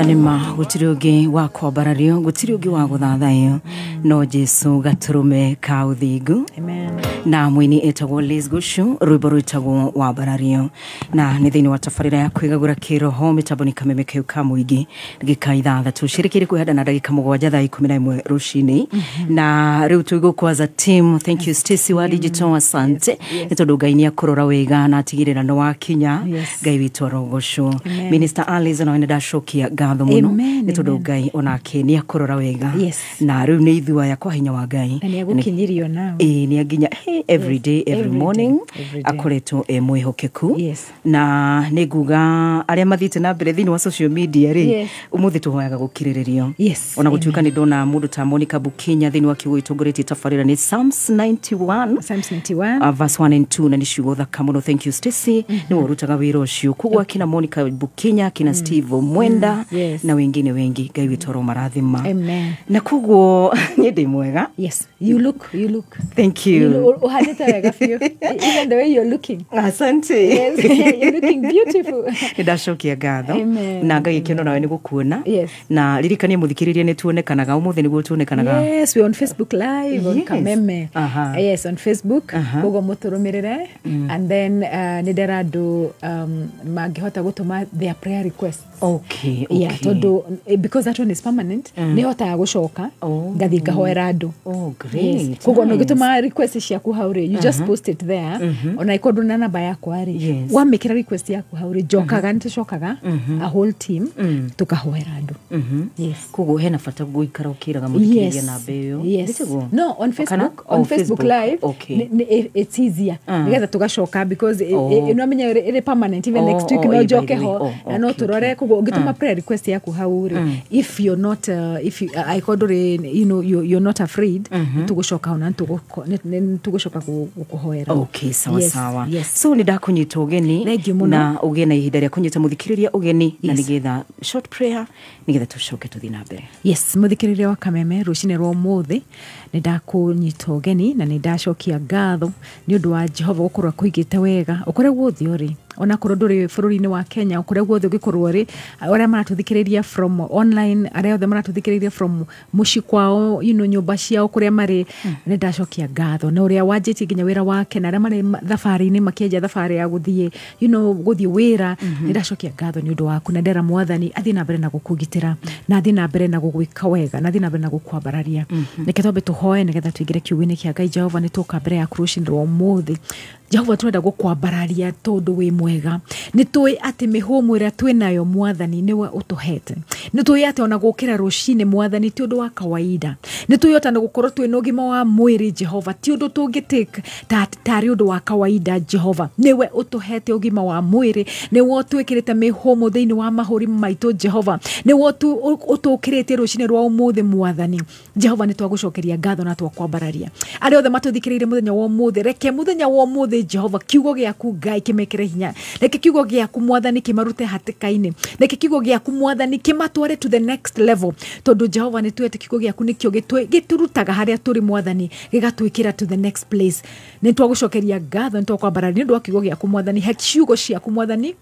Na nĩ ma gũtirĩ ũngĩ wa kwambarario, gũtirĩ ũngĩ wa gũthathayo no Jesu gatũrũme ka ũthingu. Amen. Na mũini etagwo Liz Gushu, rwĩmbo rwĩtagwo Wambarario, na nĩ thĩinĩ wa tabarĩra ya kwĩgagũra kĩroho. Mĩtambo nĩ Kameme kĩu ka mũingĩ, ndagĩka 6 ciĩrĩkĩire kwĩhanda na ndagĩka 7 thaa 11 rũcinĩ. Na rĩu twĩ gũkũ as a team. Thank you, Stacy wa digital, asante nĩ tondũ Ngai nĩ akũrora wega na atigĩrĩra nĩ wakinya. Ngai witũ arogocwo. Minister Alice, nawe nĩ ndacokia ngatho mũno nĩ tondũ Ngai onake nĩ akũrora wega. Na rĩu nĩ ithuĩ aya kwa hinya wa Ngai. Na nĩ agũkinyirio nawe. Ĩĩ, nĩ nginya every day, every Every day, morning every day. akoretwo e mwĩhokeku. Na nĩ nguga arĩa mathiĩte na mbere thĩinĩ wa social media rĩ, ũmũthĩ tũhoyaga gũkirĩrĩrio. Ona gũtuĩka nĩ ndona mũndũ ta Monica Bukinya thĩinĩ wa kiugo gĩtongoretie tabarĩra nĩ Psalms 91 Psalms 91. Verse 1 and 2, na nĩ ciugo thaka mũno. Thank you, Stacy, nĩwe ũrutaga wĩra ũcio. Koguo akina Monica Bukinya, akina Steve Mwenda na wengine wengi, Ngai witũ aromarathima. Amen. Na koguo niĩ ndĩ mwega. Yes, you look, you look. Thank you. Uhanĩte wega biũ. Even the way you're looking. Asante. Yes, you're looking beautiful. Nĩ ndacokia ngatho. Amen. Na Ngai gĩkeno nawe nĩ gũkuona. Na ririkanie mũthikĩrĩria nĩ tuonekanaga ũmũthĩ, nĩguo tuonekanaga. Yes, we're on Facebook Live on Kameme. Yes, on Facebook. Koguo mũtũrũmĩrĩre. And then nĩ ndera andũ mangĩhota gũtũma their prayer requests. Yeah, tondũ because that one is permanent, nĩ hotaga gũcoka ngathiĩ ngahoera andũ. Oh, great. Yes. Koguo Nice. ũngĩtũma request ciaku hau rĩ, you just post it there. Ona ikorwo ndũna namba yakwa rĩ, wamĩkĩra request yaku hau rĩ, njokaga, nĩ tũcokaga a whole team tũkahoera andũ. Yes. Koguo hena bata gũikara ũkĩraga mũthikĩrĩria namba ĩyo. Nĩtiguo? No, on Kana? Facebook, Oh, on Facebook Live. It's easier. Nĩgetha tũgacoka because no menya ĩrĩ permanent, even next week no by njoke the way. ho na no tũrore. Koguo ũngĩtũma prayer request yaku hau rĩ, if you're not if you angĩkorwo ndũrĩ you're not afraid, tũgũcoka ho na nĩ tũgũcoka gũkũhoera. Okay, sawa. Sawa. So nĩ ndakũnyita ũgeni Thank you mũno. na ũgĩe na ihinda rĩa kũnyita mũthikĩrĩria ũgeni na nĩgetha short prayer, nĩgetha tũcoke tũthiĩ na mbere. Yes, mũthikĩrĩria wa Kameme, rũcinĩ rwa ũmũthĩ nĩ ndakũnyita ũgeni na nĩ ndacokia ngatho nĩ ũndũ wa Jehova gũkorwo akũigĩte wega ũkũrĩa guothe ũrĩ, onakorwo ndũrĩ bũrũri-inĩ wa Kenya, ũkũrĩa guothe ũngĩkorwo ũrĩ, arĩa maratũthikĩrĩria from online, arĩa othe maratũthikĩrĩria from mũciĩ kwao, nyũmba ciao kũrĩa marĩ, nĩ ndacokia ngatho na ũrĩa wanjĩtie nginya wĩra wake, na arĩa marĩ thabarĩ-inĩ makĩanjia thabarĩ ya gũthiĩ gũthiĩ wĩra, nĩ ndacokia ngatho nĩ ũndũ waku na ndera Mwathani athiĩ na mbere na gũkũgitĩra na athiĩ na mbere na gũgwĩka wega na athiĩ na mbere na gũkwambararia. Reke twambe tũhoe nĩgetha tũingĩre kiugo-inĩ kĩa Ngai. Jehova, nĩ tũka mbere yaku rũcinĩ rwa ũmũthĩ. Jehova, tũrenda gũkwambararia tondũ wĩ mwega. Nĩ tũĩ atĩ mĩhũmũ ĩrĩa twĩ nayo, Mwathani, nĩwe ũtũhete. Nĩ tũĩ atĩ ona gũkĩra rũcinĩ, Mwathani, ti ũndũ wa kawaida. Nĩ tũĩ ota gũkorwo twĩ na ũgima wa mwĩrĩ, Jehova, ti ũndũ tũngĩtake tarĩ ũndũ wa kawaida. Jehova, nĩwe ũtũhete ũgima wa mwĩrĩ, nĩwe ũtwĩkĩrĩte mĩhũmũ thĩinĩ wa mahũri maitũ. Jehova, nĩwe ũtũkĩrĩtie rũcinĩ rwa ũmũthĩ. Mwathani Jehova, nĩ twagũcokeria ngatho na twakwambararia. Arĩa othe matũthikĩrĩirie mũthenya wa ũmũthĩ, reke mũthenya wa ũmũthĩ, Jehova, kiugo gĩaku Ngai kĩmekĩre hinya. Reke kiugo gĩaku, Mwathani, kĩmarute hatĩka-inĩ. Reke kiugo gĩaku, Mwathani, kĩmatware to the next level, tondũ Jehova, nĩ tuĩte kiugo gĩaku nĩkĩo gĩtũrutaga harĩa tũrĩ, Mwathani, gĩgatwĩkĩra to the next place. Nĩ twagũcokeria ngatho, nĩ twakwambararia nĩ ũndũ wa kiugo gĩaku. Mwathani, he ciugo ciaku, Mwathani,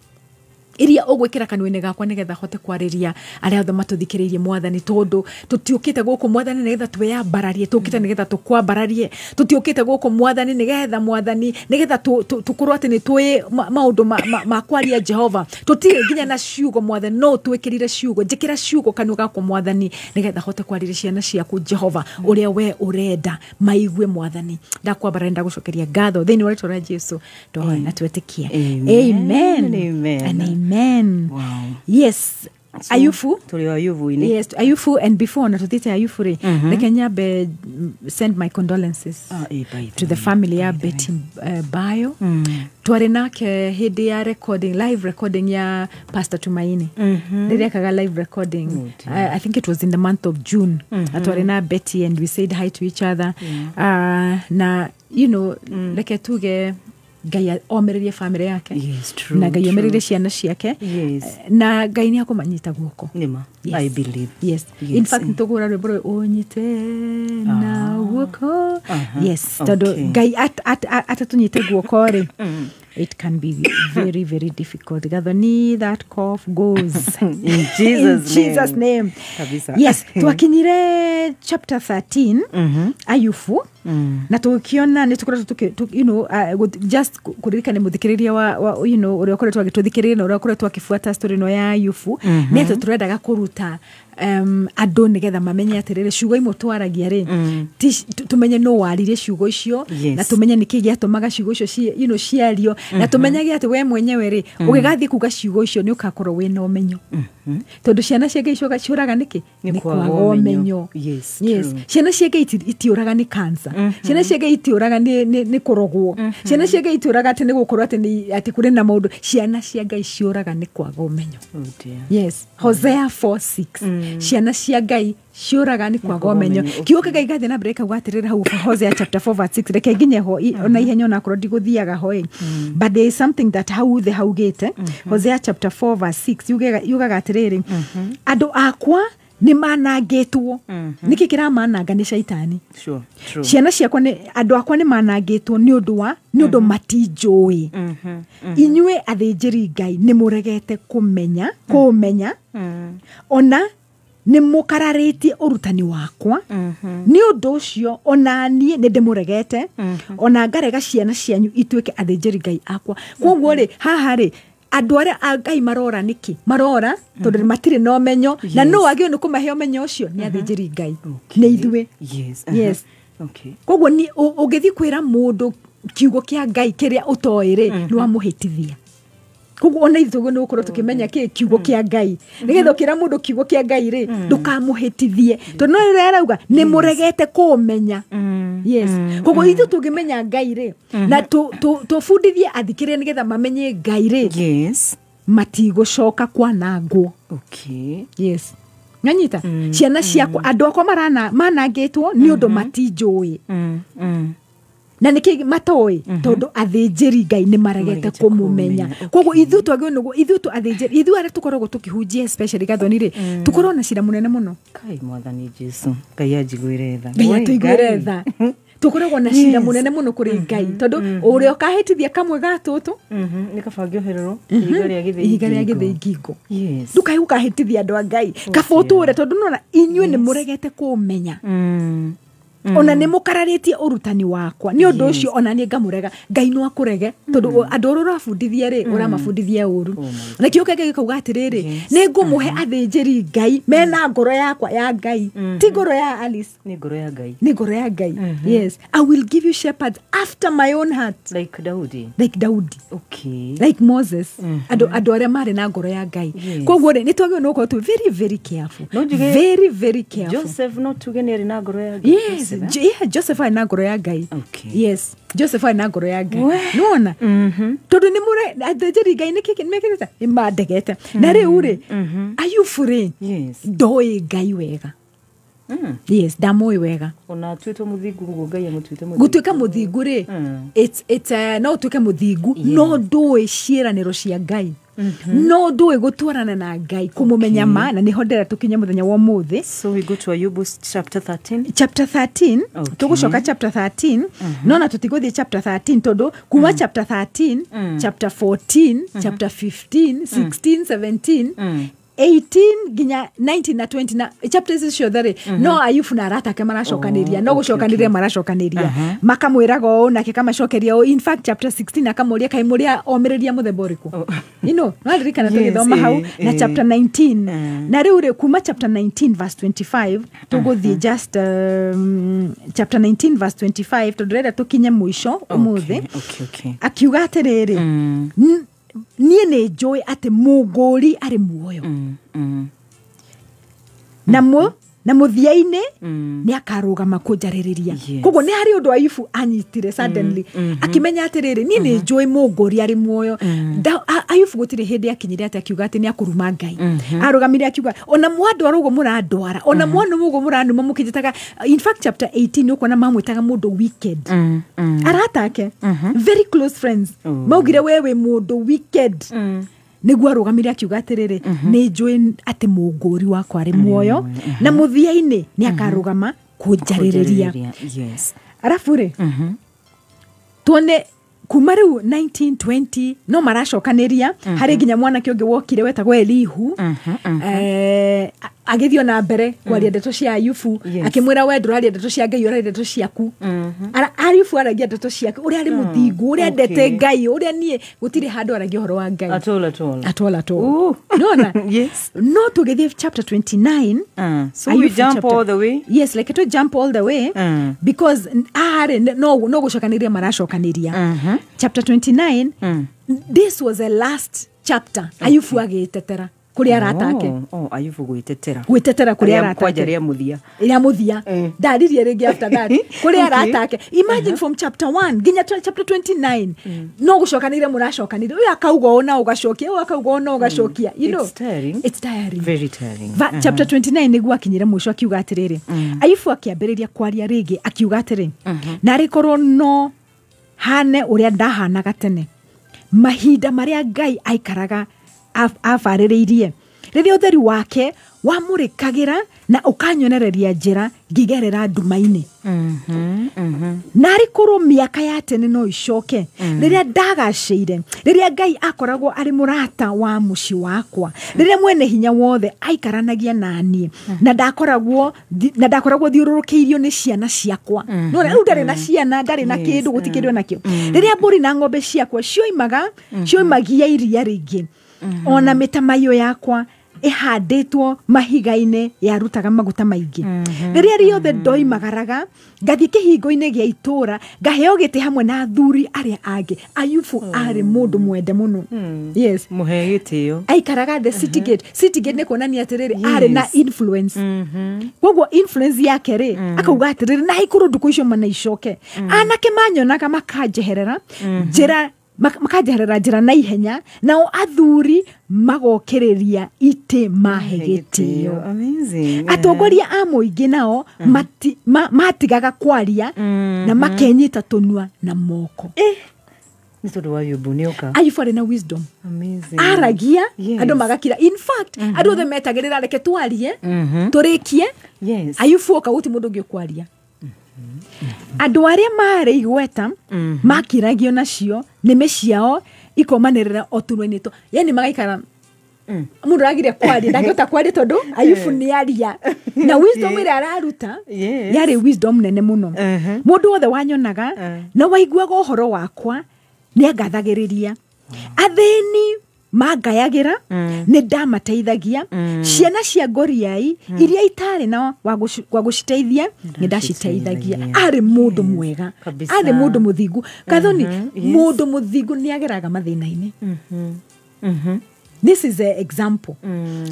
iria ũgwĩkĩra kanua-inĩ gakwa nĩgetha hote kwarĩria arĩa othe matũthikĩrĩirie. Mwathani, tondũ tũtiũkĩte gũkũ, Mwathani, nĩgetha twĩyambararie, tũkĩte nĩgetha tũkwambararie. Tũtiũkĩte gũkũ, Mwathani, nĩgetha, Mwathani, nĩgetha tũkorwo atĩ nĩ tũĩ maũndũ ma kwaria. Jehova, tũtirĩ nginya na ciugo. Mwathani, no twĩkĩrire ciugo. Njĩkĩra ciugo kanua gakwa, Mwathani, nĩgetha hote kwarĩria ciana ciaku, Jehova, ũrĩa we ũrenda maigue. Mwathani, ndakwambararia, ndagũcokeria ngatho thĩinĩ wa rĩtwa rĩa Jesu twahoya na twetĩkia. Amen. Amen. Amen. And amen. Yes, Ayufu. Tũrĩ o Ayubu-inĩ. Yes, Ayufu. And before na tuthiĩte Ayufu rĩ, reke nyambe send my condolences Ah, by to the way, family ya by the way. Betty Bayo. Twarĩ nake hĩndĩ ya recording, live recording ya Pastor Tumaini, rĩrĩa ekaga live recording. I think it was in the month of June. Na twarĩ na Betty and we said hi to each other. Na reke tuge Ngai omĩrĩrie family yake. Yes, true, Na Ngai true. omĩrĩrie ciana ciake. Na Ngai nĩ akũmanyita guoko. Nĩma. Yes. I believe. Yes. Yes. In fact, nĩtũkũhũra rwĩmbo rũrũ, "Ũnyite na guoko". Yes, tondũ Ngai atatũnyite guoko rĩ, It can be very, very difficult. Gathoni, that cough goes. In Jesus' In Jesus' name. Kabisa. Yes, twakinyire chapter 13, Ayubu, na tukiona nĩ tũkoretwo you know, just kũririkana mũthikĩrĩria wa you know, ũrĩa ũkoretwo agĩtũthikĩrĩria na ũrĩa ũkoretwo akĩbuata story ĩno ya Ayubu, nĩ atĩ tũrendaga kũruta andũ nĩgetha mamenye atĩrĩrĩ, ciugo imwe twaragia rĩ, tumenye nũ waririe ciugo icio, na tumenye nĩkĩ gĩatũmaga ciugo icio you know, ciario, na tumenyage atĩ we mwenyewe rĩ, ũgĩgathiĩ kuga ciugo icio nĩ ũgakorwo wĩna ũmenyo. Tondũ ciana cia Ngai ciũraga nĩkĩ? Nĩ kwaga ũmenyo. Yes, yes. Ciana cia Ngai itiũraga nĩ cancer. Ciana cia Ngai itiũraga nĩ kũrogwo. Ciana cia Ngai itiũraga atĩ nĩ gũkorwo atĩ kũrĩ na maũndũ. Ciana cia Ngai ciũraga nĩ kwaga ũmenyo. Oh dear. Yes. Hosea 4:6. Ciana cia Ngai ciũraga nĩ kwaga ũmenyo. Kiugo kĩa Ngai gathiĩ na mbere kauga atĩrĩrĩ hau Hosea chapter 4 verse 6, reke nginye ho ona ihenya onakorwo ndigũthiaga ho ĩ. But there is something that hau thĩ haugĩte. Hosea chapter 4 verse 6 yugaga atĩrĩrĩ, andũ akwa nĩ manangĩtwo. Nĩkĩ kĩramananga? Nĩ caitani. Sure, true. Ciana ciakwa nĩ andũ akwa nĩ manangĩtwo nĩ ũndũ wa nĩ ũndũ matinjũĩ. Inyuĩ athĩnjĩri Ngai nĩ mũregete kũmenya kũmenya, ona nĩ mũkararĩtie ũrutani wakwa. Nĩ ũndũ ũcio ona niĩ nĩ ndĩmũregete, ona ngarega ciana cianyu ituĩke athĩnjĩri Ngai akwa. Kwoguo rĩ, haha rĩ, andũ arĩa a Ngai marora nĩkĩ? Marora tondũ matirĩ na ũmenyo. Na nũ wagĩrĩirwo nĩ kũmahe ũmenyo ũcio? Nĩ athĩnjĩri Ngai. Nĩ ithuĩ. Yes. Yes. Okay. Koguo ũngĩthiĩ kwĩra mũndũ kiugo kĩa Ngai kĩrĩa ũtoĩ rĩ, nĩ wamũhĩtithia. Koguo ona ithuĩ nĩ gũkorwo tũkĩmenya kĩ kiugo kĩa Ngai. Nĩgetha ũkĩra mũndũ kiugo kĩa Ngai rĩ, ndũkamũhĩtithie. Tondũ no rĩrĩa arauga nĩ mũregete kũmenya. Yes. Koguo ithuĩ tũngĩmenya Ngai rĩ, na tũbundithie athikĩrĩria nĩgetha mamenye Ngai rĩ, Yes. matigũcoka kwanangwo. Okay. Yes. Nyanyita, ciana ciakwa andũ akwa manangĩtwo nĩ ũndũ matinjũĩ. Na nĩkĩ matoĩ? Tondũ athĩnjĩri Ngai nĩ maregete kũmũmenya. Koguo ithuĩ twagĩrĩirwo nĩ ithuĩ athĩnjĩri, ithuĩ arĩa tũkoragwo tũkĩhunjia especially Gathoni rĩ, tũkorwo na cira mũnene mũno. Kai mwathani Jesu, Ngai anjiguĩre tha. Ngai atũiguĩre tha. Tũkoragwo na cira mũnene mũno kũrĩ Ngai, tondũ ũrĩa ũkahĩtithia kamwe ga tũtũ, Nĩ kaba ngĩohererwo ihiga rĩa gĩthĩi ihiga rĩa gĩthĩi ngingo. Yes. Ndũkae gũkahĩtithia andũ a Ngai, kaba ũtũre, tondũ nĩwona inyuĩ nĩ mũregete kũmenya. Ona nĩ mũkararĩtie ũrutani wakwa. Nĩ ũndũ ũcio ona niĩ ngamũrega. Ngai no akũrege, tondũ andũ arĩa ũrabundithia rĩ, ũramabundithia ũru. Na kĩo kĩngĩ gĩkauga atĩrĩrĩ, nĩ ngũmũhe athĩnjĩri Ngai mena ngoro yakwa ya Ngai, ti ngoro ya Alice. Nĩ ngoro ya Ngai. Nĩ ngoro ya Ngai. Yes. I will give you shepherds after my own heart. Like Daudi. Like Daudi. Okay. Like Moses. Andũ arĩa marĩ na ngoro ya Ngai. Koguo rĩ, nĩ twagĩrĩirwo nĩ gũkorwo twĩ very, very careful. No njuge Very, very careful. Joseph no tuge nĩ arĩ na ngoro ya Ngai. Yes. Yeah, Joseph arĩ na ngoro ya Ngai. Okay. Yes. Joseph arĩ na ngoro ya Ngai. Nĩwona? Tondũ nĩ mũre athĩnjĩri Ngai nĩkĩ nĩmekĩte? Nĩ mandegete. Na rĩu rĩ, Ayubu rĩ, Yes. ndoĩ Ngai wega. Yes, ndamũĩ wega. Ona atuĩtwo mũthingu ũguo Ngai amũtuĩte mũthingu. Gũtuĩka mũthingu rĩ, it's no ũtuĩke mũthingu, no ndũĩ ciĩranĩro cia Ngai. No ndũĩ gũtwarana na Ngai, kũmũmenya ma, na nĩho ndĩrenda tũkinye mũthenya wa ũmũthĩ. So we go to Ayubu chapter 13. Chapter 13. Okay. Tũgũcoka chapter 13. No na tũtigũthiĩ chapter 13 tondũ kuma chapter 13, chapter 14, chapter 15, 16, 17, 18 nginya 19 na 20 na chapters icio ciothe rĩ, no Ayubu na arata ake maracokanĩria, no gũcokanĩria maracokanĩria, makamwĩraga ũũ nake kamacokeria ũũ. In fact chapter 16 akamũria kaĩ mũrĩa omĩrĩria mũthemba ũrĩkũ, you know, no aririkana tũgĩthoma hau, na chapter 19. Na rĩu rĩ, kuma chapter 19 verse 25 tũgũthiĩ just chapter 19 verse 25 tondũ ndĩrenda tũkinye mũico ũmũthĩ. Akiuga atĩrĩrĩ, niĩ nĩ njũĩ atĩ mũngũri arĩ muoyo, na mũthia-inĩ nĩ akarũgama kũnjarĩrĩria. Koguo nĩ harĩ ũndũ Ayubu anyitire suddenly, akĩmenya atĩrĩrĩ, niĩ nĩ njũĩ mũngũri arĩ muoyo. Ayubu gũtirĩ hĩndĩ akinyire atĩ akiuga atĩ nĩ akũruma Ngai. Arũgamire akiuga, ona mwandwara ũguo mũrandwara, ona mwanuma ũguo mũranuma mũkĩnjĩtaga. In fact chapter 18 nĩ ũkuona mamwĩtaga mũndũ wicked. Arata ake, very close friends, maugire we wĩ mũndũ wicked. Nĩguo arũgamire akiuga atĩrĩrĩ, nĩ njũĩ atĩ mũngũri wakwa arĩ muoyo, na mũthia-inĩ nĩ akarũgama kũnjarĩrĩria. Yes. Arabu rĩ, tuone Kuma rĩu 1920 no maracokanĩria harĩ nginya mwanake ũngĩ wokire wetagwo Elihu, agĩthiĩ na mbere kwaria ndeto cia Ayubu. Yes. Akĩmwĩra, we ndũraria ndeto cia Ngai, ũraria ndeto ciaku. Ayubu aragia ndeto ciake, ũrĩa arĩ mũthingu, ũrĩa endete Ngai, ũrĩa niĩ gũtirĩ handũ aragia ũhoro wa Ngai. At all, at all. At all, at all. Ooh. Nona Yes. no tũgĩthiĩ chapter 29. So we Ayubu jump chapter- all the way. Yes, like to jump all the way, because arĩ no gũcokanĩria maracokanĩria. Chapter 29, this was the last chapter Ayubu agĩtetera kũrĩ arata ake. Oh, Ayubu gwĩtetera. Gwĩtetera kũrĩ Rĩa- arata kwanja ake. rĩa mũthia. Rĩa mũthia. Ndaririe rĩngĩ after that kũrĩ arata ake. Imagine, from chapter 1 nginya chapter 29 no gũcokanĩria mũracokanĩria, ũyũ akauga ũũ na ũgacokia, ũyũ akauga ũũ na ũgacokia, you know. It's tiring. It's tiring. Very tiring. Chapter 29 nĩguo akinyire mũico, akiuga atĩrĩrĩ, Ayubu akĩambĩrĩria kwaria rĩngĩ akiuga atĩrĩ, narĩ korwo no hane ũrĩa ndahanaga tene, mahinda marĩa Ngai aikaraga abarĩrĩirie, rĩrĩa ũtheri wake wamũrĩkagĩra na ũkanyonereria njĩra ngĩgerera nduma-inĩ. Narĩ korwo mĩaka ya tene no icoke, rĩrĩa ndagacĩire, rĩrĩa Ngai akoragwo arĩ mũrata wa mũciĩ wakwa, rĩrĩa Mwene Hinya Wothe aikaranagia naniĩ, na ndakoragwo thiũrũrũkĩirio nĩ ciana ciakwa. No rĩu ndarĩ na ciana, ndarĩ na kĩndũ, gũtirĩ kĩndũ nakĩo, rĩrĩa mbũri na ng'ombe ciakwa cioimaga cioimagia iria rĩingĩ, ona mĩtamaiyũ yakwa ĩhandĩtwo mahiga-inĩ yarutaga maguta maingĩ, rĩrĩa rĩothe ndoimagaraga ngathiĩ kĩhingo-inĩ gĩa itũũra, ngaheo gĩtĩ hamwe na athuri arĩa angĩ. Ayubu arĩ mũndũ mwende mũno, yes. Mũhe gĩtĩo. Aikaraga the city gate. City gate nĩ kuonania atĩrĩrĩ, arĩ na influence. Koguo influence yake rĩ, akauga atĩrĩrĩ, na ikũrũ ndukũ icio mana icoke, anake manyonaga makanjeherera njĩra, makanjeherera njĩra na ihenya, nao athuri magokĩrĩria itĩ mahe gĩtĩo. Amazing. Atongoria a mũingĩ nao matigaga kwaria na makenyita tũnua na moko. Nĩ tondũ wa Ayubu nĩoka. Ayubu arĩ na wisdom. Amazing. Aragia, andũ magakira. In fact, andũ othe metagĩrĩra, reke twarie tũrĩkie. Ayubu oka, gũti mũndũ ũngĩ ũkwaria. Andũ arĩa marĩ igweta makiragio nacio nĩmĩ ciao ikomanĩrĩra o tũnua-inĩ twa, yani magaikara, mũndũ aragire kwaria, ndangĩhota kwaria tondũ Ayubu nĩ aria na wisdom ĩrĩa araruta yarĩ wisdom nene mũno. Mũndũ wothe wanyonaga na waiguaga ũhoro wakwa nĩ angathagĩrĩria. Athĩni mangayagĩra, nĩ ndamateithagia. Ciana cia ngoriai iria itarĩ na wa gũciteithia, nĩ ndaciteithagia. Arĩ mũndũ mwega. Kabisa. Arĩ mũndũ mũthingu. Kathoni, mũndũ mũthingu nĩ ageraga mathĩna-inĩ. This is a example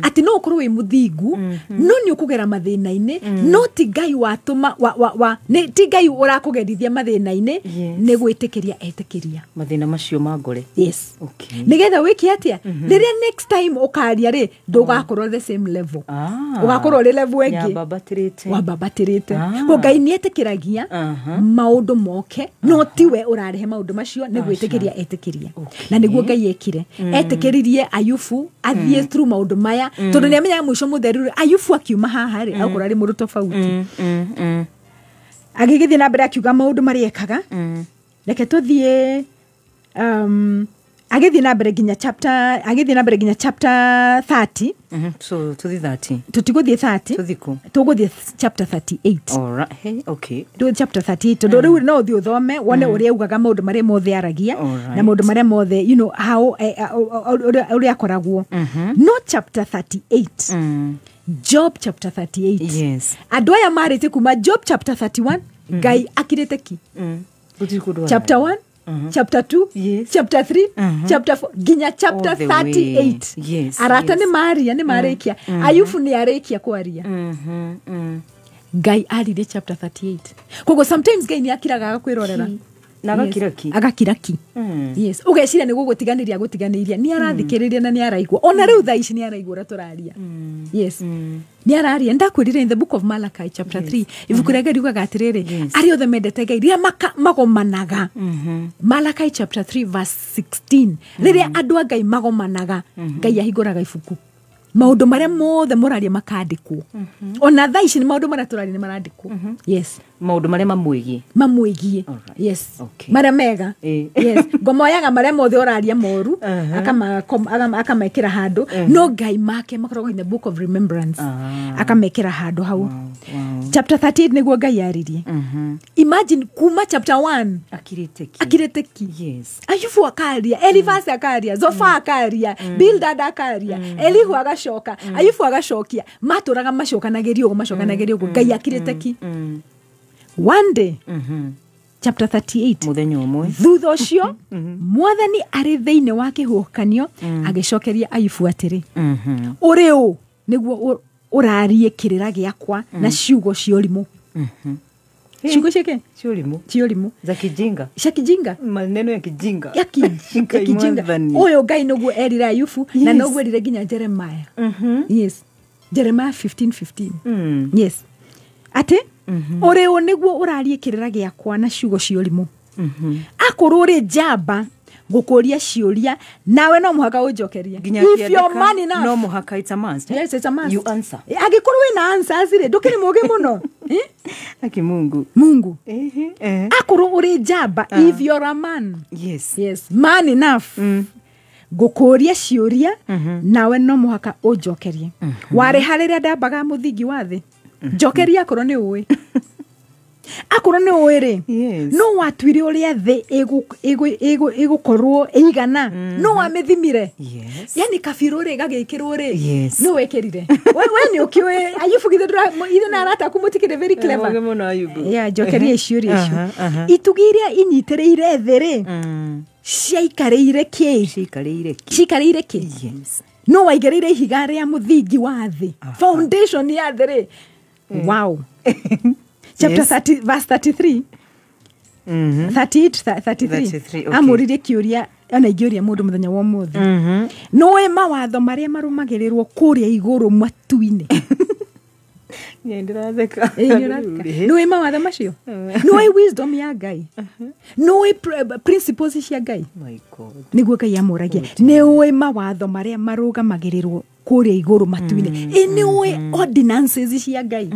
atĩ no ũkorwo wĩ mũthingu, no nĩ ũkũgera mathĩna-inĩ, no ti Ngai watũma wa nĩ ti Ngai ũrakũgerithia mathĩna-inĩ. Nĩ gwĩtĩkĩria etĩkĩria mathĩna macio mangore. Yes. Nĩgetha wĩke atĩa? Rĩrĩa next time ũkaria rĩ, ndũgakorwo the same level. Ũgakorwo ũrĩ level ĩngĩ. Nyambambatĩrĩte. Wambambatĩrĩte. Ko Ngai nĩ etĩkĩragia maũndũ moke, no tiwe ũrarehe maũndũ macio, nĩ gwĩtĩkĩria etĩkĩria. Na nĩguo Ngai ekire, etĩkĩririe Ayubu athiĩ through maũndũ maya, tondũ nĩ amenyaga mũico mũtheru rĩ, Ayubu akiuma haha rĩ, akorwo arĩ mũndũ tofauti. Agĩgĩthiĩ na mbere akiuga maũndũ marĩa ekaga. Reke tũthiĩ, agĩthiĩ na mbere nginya chapter, agĩthiĩ na mbere nginya chapter 30. So tũthi 30? Tũtigũthiĩ 30. Tũthi kũ? Tũgũthiĩ chapter 38. Alright. Hey, okay. Tũgũthiĩ chapter 38, tondũ rĩu no ũthiĩ ũthome wone ũrĩa augaga, maũndũ marĩa mothe aragia na maũndũ marĩa mothe, you know how, ũrĩa akoragwo. No chapter 38, Job chapter 38, andũ aya marĩte kuma Job chapter 31, Ngai akirĩte ki. Gũtirĩ kũndũ Chapter 1, chapter 2, chapter 3, chapter 4, nginya chapter All the way. 38. Arata nĩ maria, nĩ marĩkia, Ayubu nĩ arĩkia kwaria, Ngai aririe chapter 38. Koguo sometimes Ngai nĩ akiraga agakwĩrorera. Na agakira ki. Agakira ki. Yes, ũgeciria nĩ gũgũtiganĩria gũtiganĩria, nĩ arathikĩrĩria na nĩ araigua. Ona rĩu thaa ici nĩ araigua ũrĩa tũraria. Yes, nĩ araria. Ndakwĩrire in the book of Malachi chapter 3, ibuku rĩa Ngai riugaga atĩrĩrĩ, arĩa othe mendete Ngai, rĩrĩa magomanaga, Malachi chapter 3 verse 16, rĩrĩa andũ a Ngai magomanaga, Ngai ahingũraga ibuku. Maũndũ marĩa mothe mũraria makandĩkwo. Ona thaa ici nĩ maũndũ marĩa tũraria nĩ marandĩkwo. Yes. Maũndũ marĩa mamwĩgiĩ. Mamwĩgiĩ. Alright. Yes. Okay. Marĩa mega. Yes. Ngomoyaga marĩa mothe ũraria moru, akamekĩra handũ. No Ngai make makoragwo in the book of remembrance. Akamekĩra handũ hau. Wow. Chapter 38 nĩguo Ngai aririe. Imagine kuma chapter 1 Akirĩte ki. akirĩte ki. Yes. Ayubu akaria, Elifasi akaria, Zofa akaria, Bildad akaria, Elihu agacoka, Ayubu agacokia, matũraga macokanagĩria ũguo macokanagĩria ũguo, Ngai akirĩte ki. One day, chapter 38, Mũthenya ũmwe. thutha ũcio mwathani arĩ thĩinĩ wa kĩhuhũkanio agĩcokeria Ayubu atĩrĩ, ũrĩ ũ nĩguo ũrarie kĩrĩra gĩakwa na ciugo cia ũrimũ. Ciugo ciake? Cia ũrimũ. Cia ũrimũ. Za kijinga. Cia kijinga. Maneno ya kijinga. Ya kijinga. Ũyũ Ngai nĩguo erire Ayubu na noguo erire nginya Jeremiah. Yes. Jeremiah 15:15. Yes. Atĩ ũrĩ ũ nĩguo ũrarie kĩrĩra gĩakwa na ciugo cia ũrimũ. Akorwo ũrĩ njamba gũkũria ciũria nawe no mũhaka ũnjokerie. If you're man enough, no mũhaka, it's a must. Yes, it's a must. You answer. Angĩkorwo wĩna answers rĩ, ndũkĩrĩ mũũgĩ mũno. Aki Mungu. Mungu. Akorwo ũrĩ njamba, if you're a man. Yes. Yes, man enough. Ngũkũria ciũria nawe no mũhaka ũnjokerie. Warĩ ha rĩrĩa ndambaga mũthingi wa thĩ? Njokeria akorwo nĩ ũĩ. Akorwo nĩ ũĩ rĩ, no watuire ũrĩa thĩ ĩgũkorwo ĩigana, no wamĩthimire. Yani kabirũ rĩ gagĩkĩrwo rĩ, no wekĩrire. We nĩ ũkĩũĩ Ayubu, githĩ ithuĩ na arata aku mũtikĩrĩ very clever. Yeah, njokeria ciũria icio. Itugĩ iria inyitĩrĩire thĩ rĩ, ciaikarĩire kĩ? Ciaikarĩire kĩ? Yes. No waigĩrĩire ihiga rĩa mũthingi wa thĩ, foundation ya thĩ rĩ. Wow. Chapter 30, verse 33. 38, 33. Okay. Amũririe kĩũria, ona ingĩũria mũndũ mũthenya wa ũmũthĩ. Nĩũĩ mawatho marĩa marũmagĩrĩrwo kũrĩa igũrũ matu-inĩ? Nĩũĩ mawatho macio? Nĩũĩ wisdom ya Ngai? Nĩũĩ principles cia Ngai? Nĩguo Ngai amũragia. Nĩũĩ mawatho marĩa marũgamagĩrĩrwo kũrĩa igũrũ matu-inĩ? Nĩũĩ ordinances cia Ngai?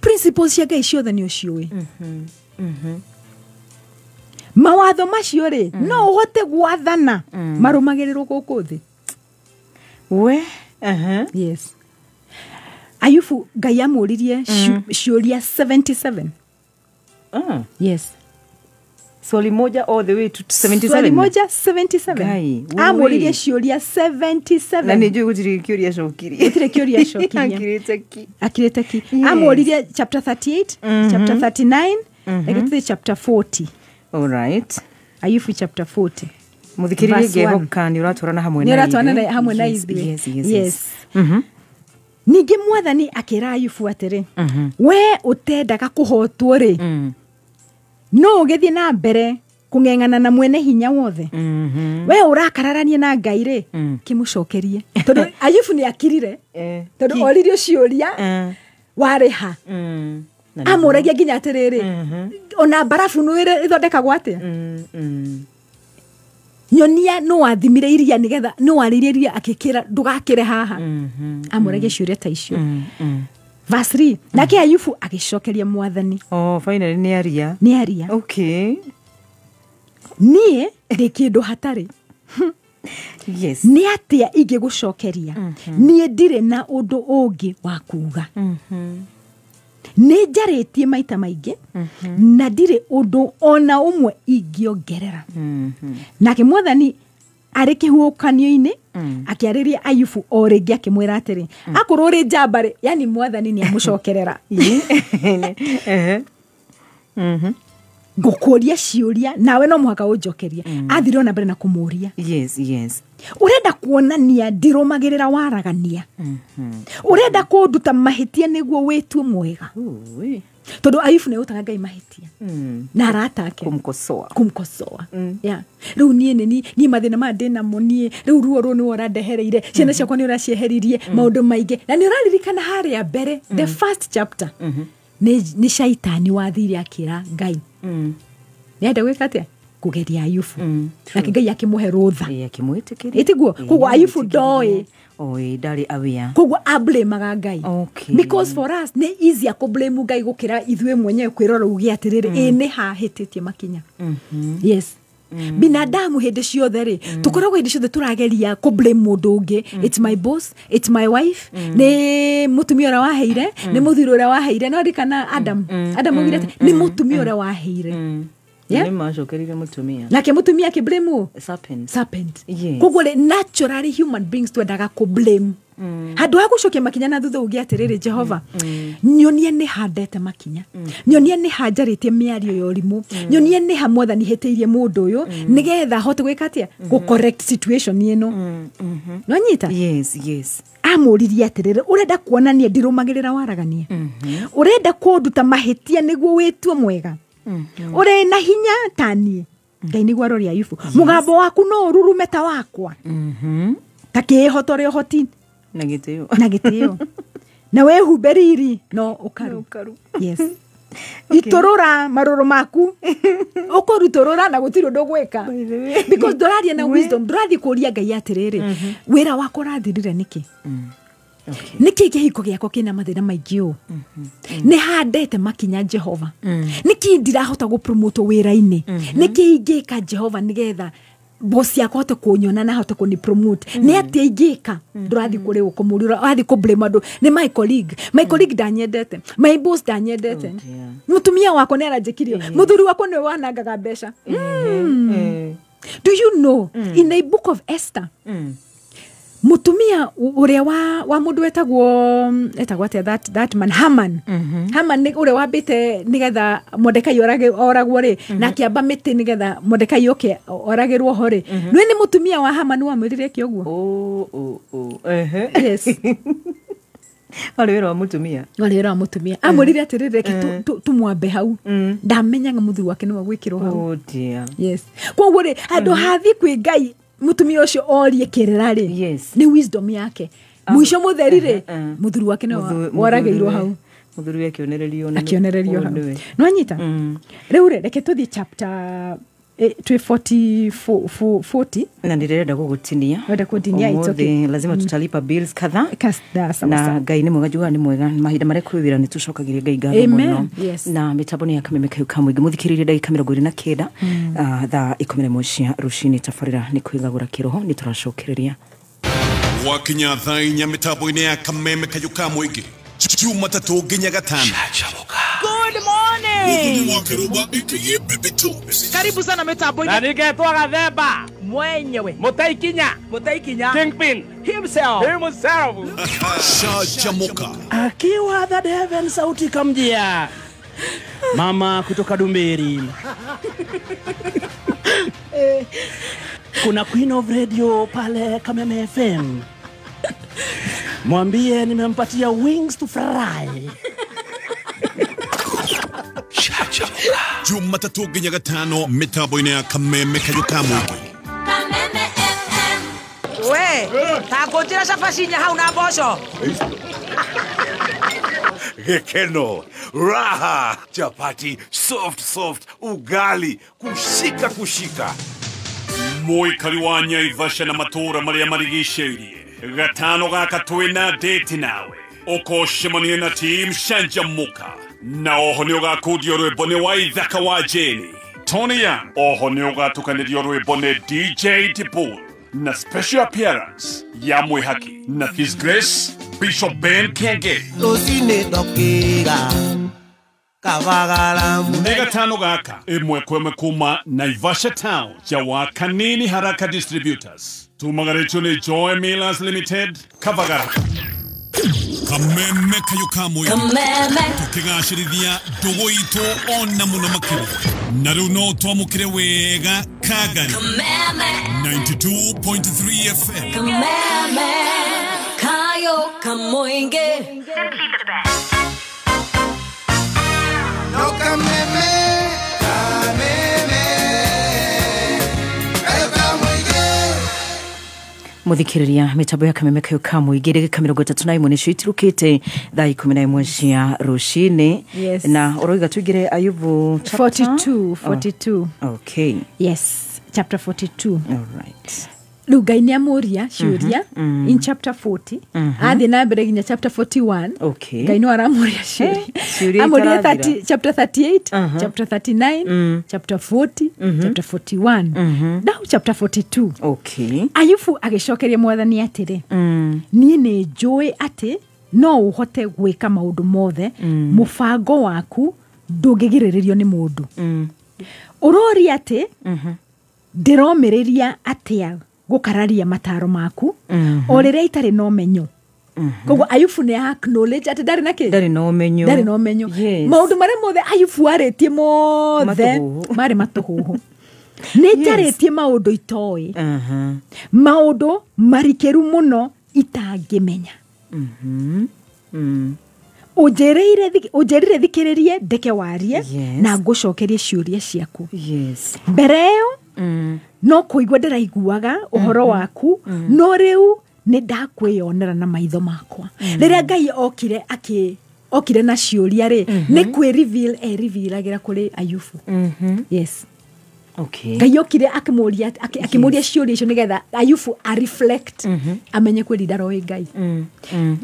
Principles cia Ngai ciothe nĩ ũciũĩ. Mawatho macio rĩ, no ũhote gwathana marũmagĩrĩrwo gũkũ thĩ. We? Yes. Ayubu Ngai amũririe ciũria 77. Yes. Swali moja all the way to 77. Swali moja 77. Ngai. Amũririe ciũria 77. Na nĩnjũĩ gũtirĩ kĩũria acokirie. Gũtirĩ kĩũria acokirie. Akirĩte ki. Akirĩte ki. Amũririe chapter 38, chapter 39, reke tũthiĩ chapter 40. All right. Ayubu chapter 40. Mũthikĩrĩria ngehoka nĩ ũratwarana hamwe na ithuĩ. Nĩ ũratwarana hamwe na ithuĩ. Yes, yes, yes. Ningĩ mwathani akĩra Ayubu atĩrĩ, we ũtendaga kũhotwo rĩ, no ũgĩthiĩ na mbere kũng'eng'ana na mwene hinya wothe. We ũrakararania na Ngai rĩ, kĩmũcokerie. Tondũ Ayubu nĩ akirire, tondũ oririo ciũria warĩ ha. Amũragia nginya atĩrĩrĩ, ona mbarabu nĩ ĩthondekagwo atĩa? Nyonia no wathimire iria nĩgetha no warĩirie iria akĩkĩra ndũgakĩre haha. Amũragia ciũria ta icio. Verse 3. Nake Ayubu agĩcokeria mwathani. Oh, finally nĩ aria. Nĩ aria. Okay. Niĩ ndĩ kĩndũ hatarĩ. Yes. Nĩ atĩa ingĩgũcokeria? Niĩ ndirĩ na ũndũ ũngĩ wa kuuga. Nĩ njarĩtie maita maingĩ na ndirĩ ũndũ ona ũmwe ingĩongerera. Nake mwathani arĩ kĩhuhũkanio-inĩ akĩarĩria Ayubu o rĩngĩ akĩmwĩra atĩrĩ, akorwo ũrĩ njamba rĩ, yani mwathani nĩ amũcokerera. Ngũkũria ciũria nawe no mũhaka ũnjokerie. Athire ona mbere na kũmũria. Yes, yes. Ũrenda kuonania ndirũmagĩrĩra waragania. Ũrenda kũnduta mahĩtia nĩguo wĩtue mwega. Tondũ Ayubu nĩ utaga Ngai mahĩtia. Na arata ake. Kumkosoa. Kumkosoa. Yeah. Rĩu niĩ nĩ niĩ mathĩna maya ndĩnamo niĩ, rĩu ruo rũu nĩwe ũrandehereire, ciana ciakwa nĩ ũracieheririe, maũndũ maingĩ. Na nĩ ũraririkana harĩa mbere, the first chapter, nĩ shaitani wathire akĩra Ngai. Nĩenda gwĩka atĩa? Kũgeria Ayubu. Nake Ngai akĩmũhe rũtha. Akĩmwĩtĩkĩria. Ĩtiguo? Koguo Ayubu ndoĩ. Oi, ndarĩ aware. Koguo ablemaga Ngai. Okay. Because for us nĩ easier kũblame Ngai gũkĩra ithuĩ mwenyewe kwĩrora uge atĩrĩrĩ, ĩ nĩ hahĩtĩtie makinya. Yes. Binadamu hĩndĩ ciothe rĩ, tũkoragwo hĩndĩ ciothe tũrageria kũblame mũndũ ũngĩ. It's my boss, it's my wife, nĩ mũtumia ũrĩa waheire, nĩ mũthuri ũrĩa waheire. No ririkana Adam. Adam augire atĩ, nĩ mũtumia ũrĩa waheire. Yeah? Nĩ macokerire mũtumia. Nake mũtumia akĩblame ũ? Serpent. Serpent. Yes. Koguo rĩ, naturally human beings twendaga kũblame. Handũ ha gũcokia makinya na thutha uge atĩrĩrĩ, Jehova, nyonie nĩ handete makinya, nyonie nĩ hanjarĩtie mĩario ya ũrimũ, nyonie nĩ ha mwathani hĩtĩirie mũndũ ũyũ, nĩgetha hote gwĩka atĩa, gũ correct situation ĩno. Nonyita? Yes, yes. Amũririe atĩrĩrĩ, ũrenda kuonania ndirũmagĩrĩra waragania, ũrenda kũnduta mahĩtia nĩguo wĩtue mwega, ũrĩ na hinya ta niĩ. Ngai nĩguo arore Ayubu, mũgambo waku no ũrurume ta wakwa, ta kĩĩhotore ũhoti na gĩtĩo, na gĩtĩo, na wĩhumbe riri no ũkaru. Yes. Itũrũra marũrũ maku, ũkũrutũrũra na gũtirĩ ũndũ ũgwĩka, because ndũraria na wisdom. Ndũrathiĩ kũria Ngai atĩrĩrĩ, wĩra wakwa ũrathirire nĩkĩ? Nĩkĩ kĩhiko gĩakwa kĩna mathĩna maingĩ ũũ? Nĩ handete makinya Jehova. Nĩkĩ ndirahota gũpromote wĩra-inĩ? Nĩkĩ ingĩka Jehova nĩgetha boss yakwa ahote kũnyona na ahote kũni promote? Nĩ atĩa ingĩka? Ndũrathiĩ kũrĩ ũkũmũria, ũrathiĩ kũ blame andũ. Nĩ my colleague, my colleague ndanyendete, my boss ndanyendete, mũtumia wakwa nĩ aranjĩkirie, mũthuri wakwa nĩwe wanangaga mbeca. Do you know, in the book of Esther, mutumia uria wa mundu wetagwo atia, that man Haman. Haman ni uria wambite nigetha Mordekai oragwo ri, na akiamba miti nigetha Mordekai oke oragirwo ho ri. Nĩ ni mutumia wa Haman wamwirire eke uguo. Oh, oh, oh. Yes. Warĩ wĩra wa mũtumia. Warĩ wĩra wa mũtumia. Amwĩrire atĩrĩrĩ, reke tũmwambe hau, ndamenyaga mũthuri wake nĩwe gwĩkĩrwo hau. Oh dear. Yes. Koguo rĩ, handũ hathiĩ kwĩ Ngai mutumia ũcio orie kĩrĩra rĩ, Yes. nĩ wisdom yake. Mũico mũtheri rĩ, mũthuri wake nĩwe woragĩirwo hau. Mũthuri akĩonererio. Akĩonererio hau. Nĩwanyita? Rĩu rĩ, reke tũthiĩ chapter twĩ 40. Na ndirenda gũgũtinia. Wenda kũndinia, it's okay. Ũmũthĩ lazima tutalipa bills kadhaa. Sawa. Na Sawa. Ngai nĩ mwega, njugaga nĩ mwega. Mahinda marĩa kwĩ wĩra nĩ tũcokagĩria Ngai ngatho Amen. mũno. Yes. Na mĩtambo nĩ ya Kameme Kayũ ka Mũingĩ. Mũthikĩrĩrie ndagĩka 29, thaa 11 cia rũcinĩ. Tabarĩra nĩ kwĩgagũra kĩroho, nĩ tũracokereria. Gwakinya thaa 4 mĩtambo-inĩ ya Kameme Kayũ ka Mũingĩ, Jumatatũ nginya Gatano. Good morning. Mũthoni wa Kĩrũba aka Baby Two. Karibu sana mitambo-inĩ. Na ningetwo Gathemba mwenyewe. Mũtaikinya. Mũtaikinya. Kingpin himself. Himself. Shajamuka. Akiwa that heaven sauti kamjia. Mama kutoka Dumberi. Kuna Queen of Radio pale Kameme FM. Mwambie nimempatia wings to fry. Jumatatũ nginya Gatano mĩtambo-inĩ ya Kameme Kayũ ka Mũingĩ. Kameme FM. We, ta ngũnjĩra cabaci inya hau na mboco. Gikeno, raha, chapati, soft soft, ugali, kushika kushika. Mũikari wa Nyaivasha na matũũra marĩa marigicĩirie, Gatano gaka twĩna date nawe, ũkocemania na team Shanjamuka. Na oho nĩ ũgakundio rwĩmbo nĩ Waithaka wa Jane Tony Young. Oho nĩ ũgatukanĩrio rwĩmbo nĩ DJ Tipul, na special appearance ya Mwĩhaki na His Grace Bishop Ben Kenge. Rũcinĩ ndokĩra kabagara. Nĩ Gatano gaka ĩmwe kwa ĩmwe kuma Naivasha Town ja Kanini Haraka Distributors. Tumagarĩtio nĩ Joy Millers Limited, Kavagara. Kameme Kayũ ka Mũingĩ. Kameme. Tũkĩgacĩrithia ndũgũ itũ ona mũno makĩria. Na rĩu no twamũkĩre wega Kagari. Kameme. 92.3 FM. Kameme. Kayo Kamoinge. No Kameme, Kameme, Kayo ka Mũingĩ. Muthikiriria mitambo ya Kameme kayo ka muingi ndagika 31 nicio itirukite thaa 11 cia rucini. Yes. Na uroiga tuingire Ayubu chapter 42. Oh. Okay. Yes, chapter 42. All right. Rĩu Ngai nĩ amũria ciũria in chapter 40 athiĩ na mbere nginya chapter 41. Okay. Ngai no aramũria ciũria. Amũria chapter 38, chapter 39, chapter 40, chapter 41, now chapter 42. Okay. Ayubu agĩcokeria mwathani atĩrĩ, niĩ nĩ njũĩ atĩ no ũhote gwĩka maũndũ mothe, mũbango waku ndũngĩgirĩrĩrio nĩ mũndũ. Ũroria atĩ ndĩromĩrĩria atĩa gũkararia mataro maku o rĩrĩa itarĩ na ũmenyo. Koguo Ayubu nĩ acknowledge atĩ ndarĩ na kĩ? Ndarĩ na ũmenyo. Ndarĩ na ũmenyo. Yes. Maũndũ marĩa mothe Ayubu arĩtie mothe marĩ matũhũhũ. Nĩ njarĩtie maũndũ itoĩ, maũndũ marikĩru mũno itangĩmenya. Ũnjĩrire thikĩrĩrie ndeke warie na ngũcokerie ciũria ciaku. Yes. Mbere ĩyo no kũigua ndĩraiguaga ũhoro waku, no rĩu nĩ ndakwĩyonera na maitho makwa. Rĩrĩa Ngai okire na ciũria rĩ, nĩ kwĩ reveal revealagĩra kũrĩ Ayubu. Yes. Okay. Ngai okire akĩmũria ciũria icio nĩgetha Ayubu a reflect, amenye kwĩri ndaroĩ Ngai.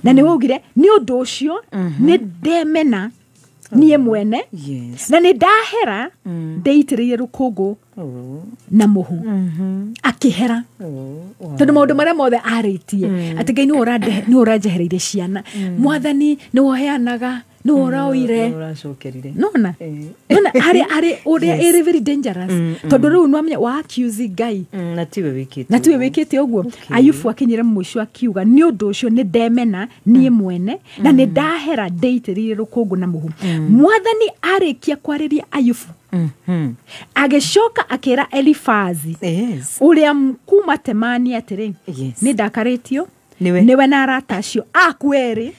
Na nĩ waugire nĩ ũndũ ũcio nĩ ndemena niĩ mwene. Yes. Na nĩ ndahera ndeitĩrĩire rũkũngũ na mũhu. Akĩhera. Tondũ maũndũ marĩa mothe arĩtie atĩ Ngai nĩwe ũranjehereire ciana, mwathani nĩwe ũheanaga, nĩwe ũroire. Nona nona arĩ ũrĩa ĩrĩ very dangerous, tondũ rĩu nĩwamenya wa accuse Ngai na tiwe wĩkĩte, na tiwe wĩkĩte ũguo. Ayubu akinyire mũico akiuga nĩ ũndũ ũcio nĩ ndemena niĩ mwene na nĩ ndahera ndeitĩrĩire rũkũngũ na mũhu. Mwathani arĩkia kwarĩria Ayubu agĩcoka akĩra Elifazi ũrĩa kuma Temani atĩrĩ, nĩ ndakarĩtio nĩwe na arata acio aku erĩ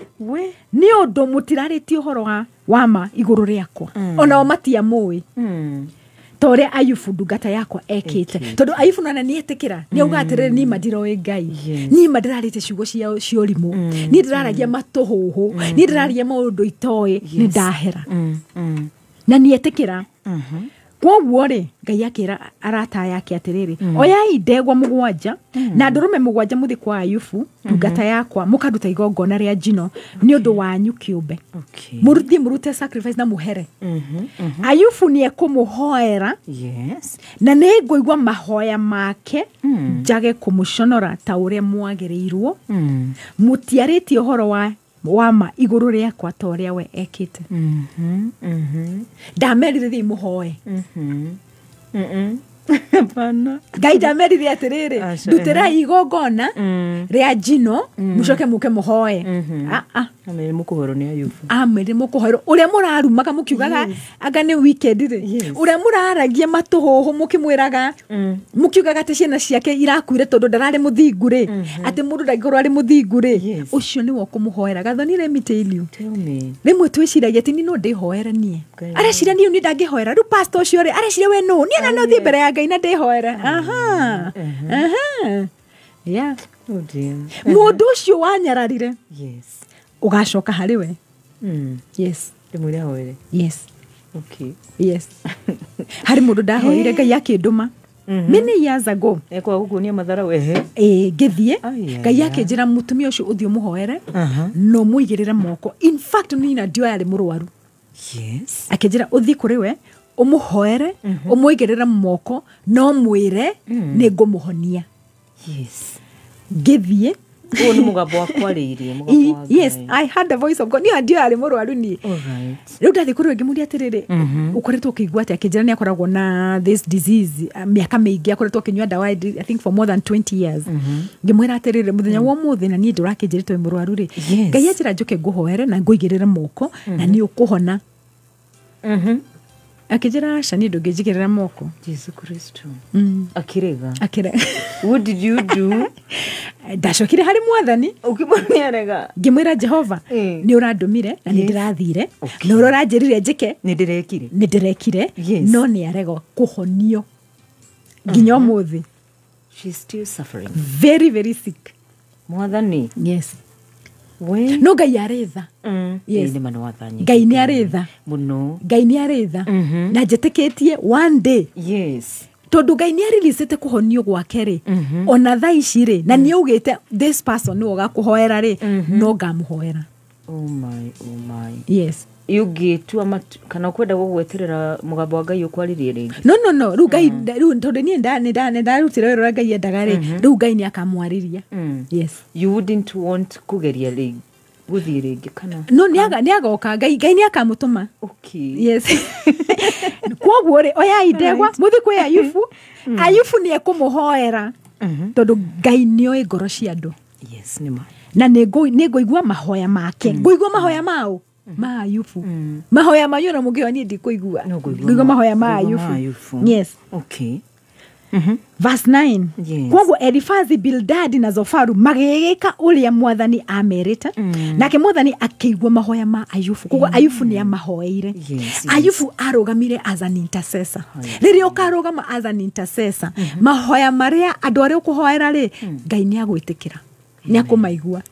nĩ ũndũ mũtirarĩtie ũhoro wa ma igũrũ rĩakwa, onao matiamũĩ ta ũrĩa Ayubu ndungata yakwa ekĩte. Tondũ Ayubu nona nĩetĩkĩra, nĩauga atĩrĩrĩ, niĩ ma ndiroĩ Ngai, niĩ ma ndĩrarĩtie ciugo cia ũrimũ, niĩ ndĩraragia matũhũhũ, niĩ ndĩraria maũndũ itoĩ, nĩ ndahera na nĩetĩkĩra. Kwoguo rĩ, Ngai akĩra arata yake atĩrĩrĩ, oyai ndegwa 7 na ndũrũme 7 mũthiĩ kwa Ayubu ndungata yakwa mũkaruta igongona rĩa njino nĩ ũndũ wanyu kĩũmbe. Mũruthiĩ mũrute sacrifice na mũhere. Ayubu nĩ ekũmũhoera. Yes. Na nĩ ngũigua mahoya make njage kũmũconora ta ũrĩa mwagĩrĩirwo. Mũtiarĩtie ũhoro wa ma igũrũ rĩakwa ta ũrĩa we ekĩte. Ndamerire thiĩ mũhoe. Ngai ndamerire atĩrĩrĩ, ndutĩrai igongona rĩa njino mũcoke mũke mũhoe. Amerire mũkũhoerwo nĩ Ayubu. Amerire mũkũhoerwo ũrĩa mũrarumaga mũkiugaga anga nĩ weekend rĩ, ũrĩa mũraragia matũhũhũ mũkĩmwĩraga mũkiugaga atĩ ciana ciake irakuire tondũ ndararĩ mũthingu rĩ, atĩ mũndũ ndangĩkorwo arĩ mũthingu rĩ, ũcio nĩwe ũkũmũhoera. Gathoni, let me tell you, rĩmwe twĩciragia atĩ niĩ no ndĩhoere niĩ, areciria niĩ niĩ ndangĩhoera. Rĩu pastor ũcio rĩ, areciria we nũ, niĩ ona no thiĩ mbere ya Ngai na ndĩhoere. Aha. Aha. Yeah. Oh dear. Mũndũ ũcio wanyararire, yes, ũgacoka harĩ we. Yes. Ndĩmwĩre ahoere. Yes. Okay. Yes. Harĩ mũndũ ndahoire Ngai akĩndũma many years ago. Ekwaga gũkuonia matharau ehe. Ngĩthiĩ Ngai akĩnjĩra mũtumia ũcio ũthiĩ ũmũhoere na ũmũigĩrĩre moko. In fact niĩ na ndioĩ arĩ mũrwaru. Yes. Akĩnjĩra ũthiĩ kũrĩ we ũmũhoere ũmũigĩrĩre moko na ũmwĩre nĩ ngũmũhonia. Yes. Ngĩthiĩ. Ũyũ nĩ mũgambo wa kwarĩirie, mũgambo wa Ngai. Yes, I heard the voice of God. Niĩ ndioĩ arĩ mũrwaru niĩ. Rĩu ndathiĩ kũrĩ we ngĩmũria atĩrĩrĩ, ũkoretwo ũkĩigua atĩa? Akĩnjĩra nĩ akoragwo na this disease mĩaka mĩingĩ, akoretwo akĩnyua ndawa I think for more than 20 years. Ngĩmwĩra atĩrĩrĩ, mũthenya wa ũmũthĩ na niĩ ndũrakĩnjĩrĩte wĩ mũrwaru rĩ, Ngai anjĩra njũke ngũhoere na ngũigĩrĩre moko na nĩ ũkũhona. Akĩnjĩra aca, niĩ ndũngĩnjigĩrĩra moko. Jesu Kristo. Akĩrega. Akĩrega. What did you do? Ndacokire harĩ mwathani. Ũkĩmwona arega. Ngĩmwĩra Jehova, nĩ ũrandũmire na nĩ ndĩrathire, na ũrĩa ũranjĩrire njĩke nĩ ndĩrekire. Nĩ ndĩrekire, no nĩ arega kũhonio nginya ũmũthĩ. She's still suffering. Very very sick. Mwathani. Yes. We. No Ngai arĩ tha. Yes. Nĩ ma nĩ watha nyingĩ. Ngai nĩ arĩ tha. Mũno. Ngai nĩ arĩ tha. Na njĩtĩkĩtie one day. Yes. Tondũ Ngai nĩ arilicĩte kũhonio gwake rĩ, ona thaa ici rĩ, na nĩ augĩte this person nĩwe ũgakũhoera rĩ, no ngamũhoera. Oh my, oh my. Yes. Ũngĩtua matu kana ũkwenda gũgweterera mũgambo wa Ngai ũkwarĩrie rĩngĩ? No no no, rĩu Ngai rĩu tondũ niĩ ndarutire wĩra ũrĩa Ngai endaga rĩ, rĩu Ngai nĩ akamwarĩria. Yes. You wouldn't want kũgeria rĩngĩ, gũthiĩ rĩngĩ kana? No nĩ agoka, Ngai nĩ akamũtũma. Okay. Yes. Kwoguo rĩ, oyai ndegwa, mũthiĩ kwĩ Ayubu. Ayubu nĩ ekũmũhoera tondũ Ngai nĩoĩ ngoro cia andũ. Yes, nĩ ma. Na nĩ ngũigua mahoya make. Ngũigua mahoya mao ma Ayubu. Mahoya manyu na mũngĩoa niĩ ndikũigua. Ngũigua mahoya ma Ayubu. Yes. Okay. Verse 9. Yes. Kwoguo Elifazi, Bildadi na Zofaru magĩgĩka ũrĩa mwathani amerite. Nake mwathani akĩigua mahoya ma Ayubu. Kwoguo Ayubu nĩ amahoeire. Yes. Ayubu arũgamire as an intercessor. Rĩrĩa ũkarũgama as an intercessor, mahoya marĩa andũ arĩa ũkũhoera rĩ, Ngai nĩ agwĩtĩkĩra. Nĩ akũmaigua.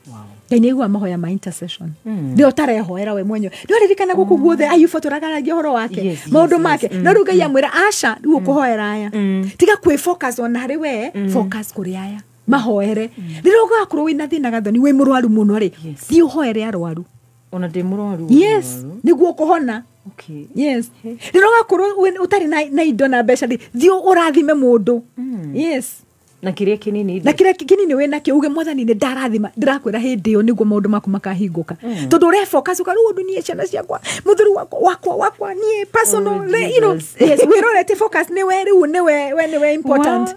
Ngai nĩ aigua mahoya ma intercession. Rĩrĩa ũtarehoera we mwenyewe. Nĩ ũririkana gũkũ guothe Ayubu tũragaragia ũhoro wake, maũndũ make. No rĩu Ngai amwĩra aca, rĩu ũkũhoera aya. Tiga kwĩ focus on harĩ we, focus kũrĩ aya. Mahoere. Rĩrĩa ũgakorwo wĩna thĩna gathoni, wĩ mũrwaru mũno rĩ, thiĩ ũhoere arwaru. Ona ndĩ mũrwaru. Yes, nĩguo ũkũhona. Okay. Yes. Rĩrĩa ũgakorwo ũtarĩ na indo na mbeca rĩ, thiĩ ũrathime mũndũ. Yes. Na kĩrĩa kĩnini na kĩrĩa kĩnini wĩ nakĩo uge mwathani nĩ ndarathima, ndĩrakwĩra hĩndĩ ĩyo nĩguo maũndũ maku makahingũka. Tondũ ũre focus uka rĩu ũndũ niĩ ciana ciakwa, mũthuri wakwa niĩ personal, you know, yes, wĩrorete focus nĩ we rĩu nĩwe we nĩwe important.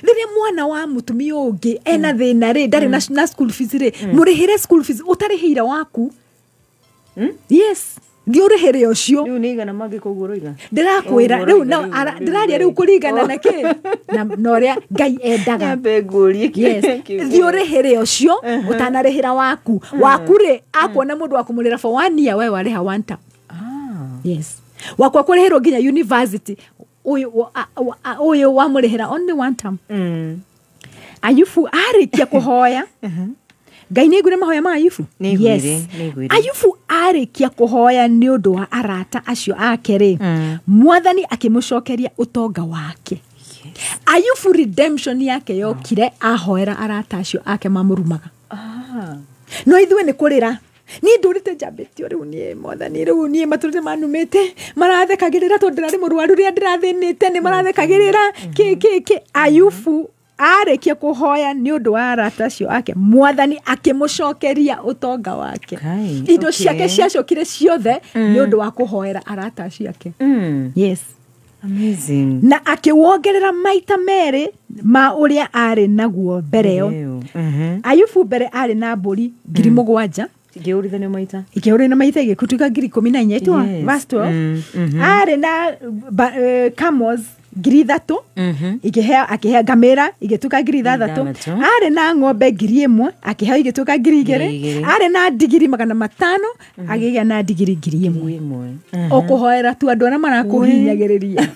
Rĩrĩa mwana wa mũtumia ũngĩ ena thĩna rĩ, ndarĩ na school fees rĩ, mũrĩhĩre school fees ũtarĩhĩire waku. Yes. Thiĩ ũrĩhĩre ũcio. Rĩu nĩ igana mangĩ koguo ũroiga? Ndĩrakwĩra rĩu no ndĩraria rĩu kũringana na kĩ na ũrĩa Ngai endaga. Nyambe ngũrie. Yes. Thiĩ ũrĩhĩre ũcio ũtanarĩhĩra waku. Waku rĩ akuona mũndũ wa kũmũrĩra for 1 year we warĩha one term. Yes. Waku akũrĩhĩrwo nginya university ũyũ wamũrĩhĩra only one term. Ayubu arĩkia kũhoya. Ngai nĩ aiguire mahoya ma Ayubu? Yes. Ayubu arĩkia kũhoya nĩ ũndũ wa arata acio ake rĩ, mwathani akĩmũcokeria ũtonga wake. Ayubu redemption yake yokire ahoera arata acio ake mamũrumaga. No ithuĩ nĩ kũrĩra. Niĩ ndũrĩte njambĩtio rĩu niĩ mwathani rĩu niĩ matũrĩte manumĩte marathekagĩrĩra tondũ ndĩrarĩ mũrwaru rĩrĩa ndĩrathĩnĩte nĩ marathekagĩrĩra kĩ kĩ kĩ. Ayubu arĩkia kũhoya nĩ ũndũ wa arata acio ake, mwathani akĩmũcokeria ũtonga wake. Indo ciake ciacokire ciothe nĩ ũndũ wa kũhoera arata acio ake. Yes. Amazing. Na akĩwongerera maita merĩ ma ũrĩa arĩ naguo mbere ĩyo. Ayubu mbere arĩ na mbũri 7,000. Ikĩhũrithanio maita. Ikĩhũrithanio maita igĩtuĩka 14,000 ĩtwa verse 12. Arĩ na camels 3,000. Ikĩheo akĩheo ngamĩra igĩtuĩka 6,000. Arĩ na ng'ombe 1,000 akĩheo igĩtuĩka 2,000. Arĩ na ndigiri 500 agĩgĩa na ndigiri 1,000. Ũkũhoera tu andũ arĩa marakũhinyagĩrĩria.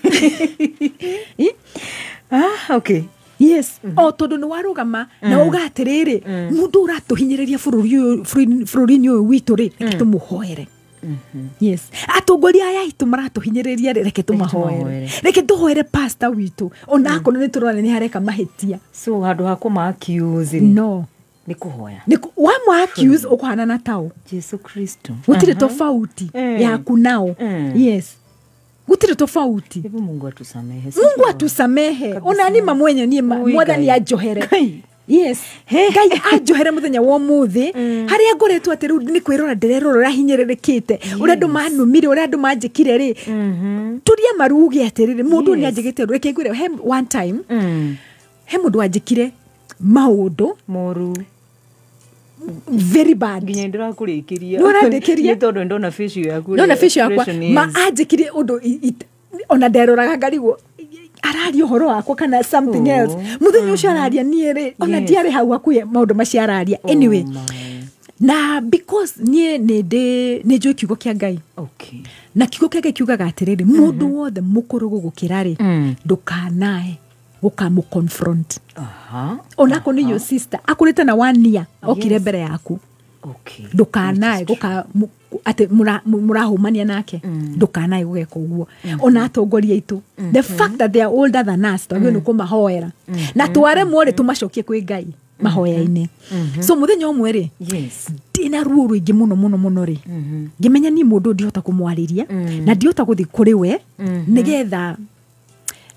Okay. Yes. O tondũ nĩ warũgama na uga atĩrĩrĩ, mũndũ ũratũhinyĩrĩria bũrũri-inĩ ũyũ witũ rĩ, reke tũmũhoere. Yes. Atongoria aya aitũ maratũhinyĩrĩria rĩ, reke tũmahoere. Reke tũhoere pastor witũ ona akorwo nĩ tũrona nĩ hareka mahĩtia. So handũ ha kũma accuse rĩ, no nĩ kũhoya. Nĩ wamũ accuse ũkũhanana tao. Jesu Kristo. Gũtirĩ tofauti yaku nao. Yes. Gũtirĩ tofauti. Hebu Mungu atusamehe. Mungu atusamehe. Ona ni mamwenye ni mwathani anjohere. Yes. Ngai anjohere muthenya wa umuthi haria ngoretwo atĩ rĩu nĩ kwĩrora ndĩrerora hinyĩrĩrĩkĩte ũrĩa andũ manumire ũrĩa andũ manjĩkire rĩ, turia maruge atĩrĩrĩ mũndũ nĩ anjĩkĩte ũndũ. Reke ngwĩre he one time he mũndũ wanjĩkire maũndũ moru very bad. Nginya ndĩrakũrĩkĩria. Nĩ ũrandĩkĩria? Nĩ tondũ ndona facial yaku. Ndona facial yakwa. Ma anjĩkire ũndũ ona nderoraga ngarigwo araria ũhoro wakwa kana something else. Mũthenya ũcio araria niĩ rĩ, ona ndiarĩ hau hakuhĩ maũndũ macio araria. Anyway, na because niĩ nĩ njũĩ kiugo kĩa Ngai. Okay. Na kiugo kĩa Ngai kiugaga atĩrĩrĩ, mũndũ wothe mũkũrũ gũgũkĩra rĩ, ndũkanae. Gũkamũ confront. Onako nĩ your sister akũrĩte na 1 year okire mbere yaku. Ndũkanae gũka atĩ mũrahũmania nake, ndũkanae gũgeka ũguo. Ona atongoria aitũ, the fact that they are older than us, twagĩrĩirwo nĩ kũmahoera na twaremwo rĩ, tũmacokie kwĩ Ngai mahoya-inĩ. So mũthenya ũmwe rĩ, ndĩna ruo rũingĩ mũno mũno mũno rĩ, ngĩmenya niĩ mũndũ ndihota kũmwarĩria na ndihota gũthiĩ kũrĩ we nĩgetha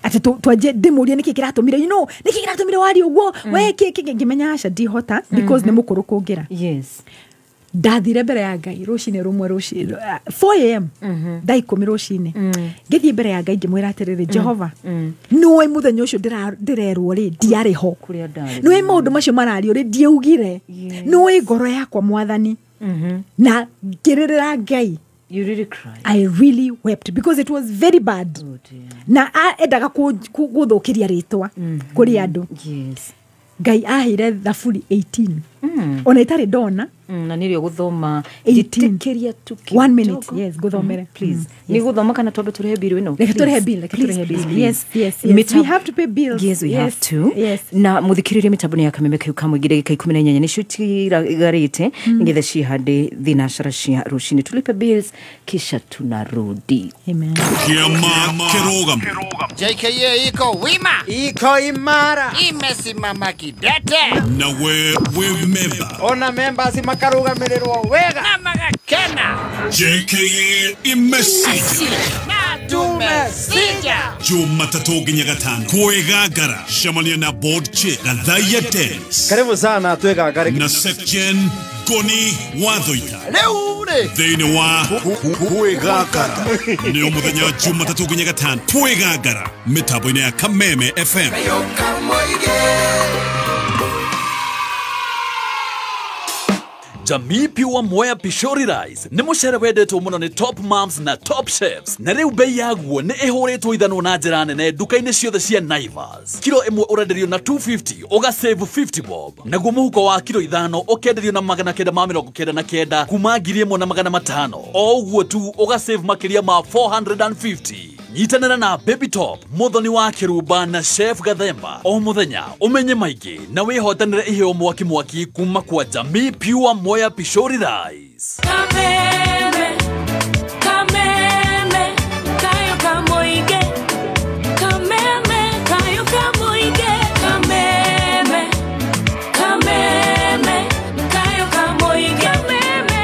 atĩ twanjie ndĩmũrie nĩkĩ kĩratũmire, you know, nĩkĩ kĩratũmire warie ũguo we kĩ, ngĩmenya aca ndihota because nĩ mũkũrũ kũngĩra. Ndathire mbere ya Ngai rũcinĩ rũmwe, rũcinĩ 4 a.m., thaa 10 rũcinĩ, ngĩthiĩ mbere ya Ngai ngĩmwĩra atĩrĩrĩ, Jehova, nĩũĩ mũthenya ũcio ndĩrerwo rĩ, ndiarĩ ho. Kũrĩa ndarĩ. Nĩũĩ maũndũ macio marario rĩ, ndiaugire. Nĩũĩ ngoro yakwa, Mwathani. Na ngĩrĩrĩra Ngai. You really cried. I really wept because it was very bad. Oh dear. Na endaga gũthũkĩria rĩtwa kũrĩ andũ. Ngai aheire Thaburi 18 ona itarĩ ndona. Na nĩrĩo gũthoma. 18. Njĩtĩkĩria tu One minute. kidogo. Yes, ngũthomere. Please. Yes. Nĩ gũthoma kana twambe tũrĩhe bill ĩno? Reke tũrĩhe Please. bill, reke Please, tũrĩhe please, bill. please. Yes. We have to pay bills. Yes, we have to. Na mũthikĩrĩrie mĩtambo-inĩ ya Kameme kĩu kamũingĩ ndagĩka 18 nĩcio itigarĩte nĩgetha cihande thinacara cia rũcinĩ. Tulipe bills kisha tunarudi. Amen. Kĩama kĩrũgamo. JKA iko wima, iko imara, imesimama kidete. Nawe wĩ memba. Ona members makarugamirĩrwo wega na magakena. JKA imesija na tumesija. Jumatatũ nginya Gatano kwĩgangara, cemania na board chair Gathaiya Dennis. Karibu sana twĩgangare. Na Secgen Ngoni Wathoita rĩu rĩ thĩinĩ wa Kwĩgangara. Nĩ mũthenya Jumatatũ nginya Gatano kwĩgangara mĩtambo-inĩ ya Kameme FM. Jamii Pure Mwea Pishori Rice nĩ mũcere wendetwo mũno nĩ top moms na top chefs, na rĩu bei yaguo nĩ ĩhũrĩtwo ithanwa na njĩra nene nduka-inĩ ciothe cia Naivas. Kilo ĩmwe ũrenderio na 250 ũgasave 50 bob, naguo mũhuko wa kilo 5 ũkenderio na 999 kuma 1500, o ũguo tu ũgasave makĩria ma 450. Nyitanĩra na Baby Top, Mũthoni wa Kĩrumba na Chef Gathemba o mũthenya ũmenye maingĩ na wĩhotanĩre iheo mwaki mwaki kuma kwa Jamii Pure Mwea Pishori Rice. Kameme, kameme, kayo kamoige. Kameme, kayo kamoige. Kameme, kameme, kayo kamoige. Kameme,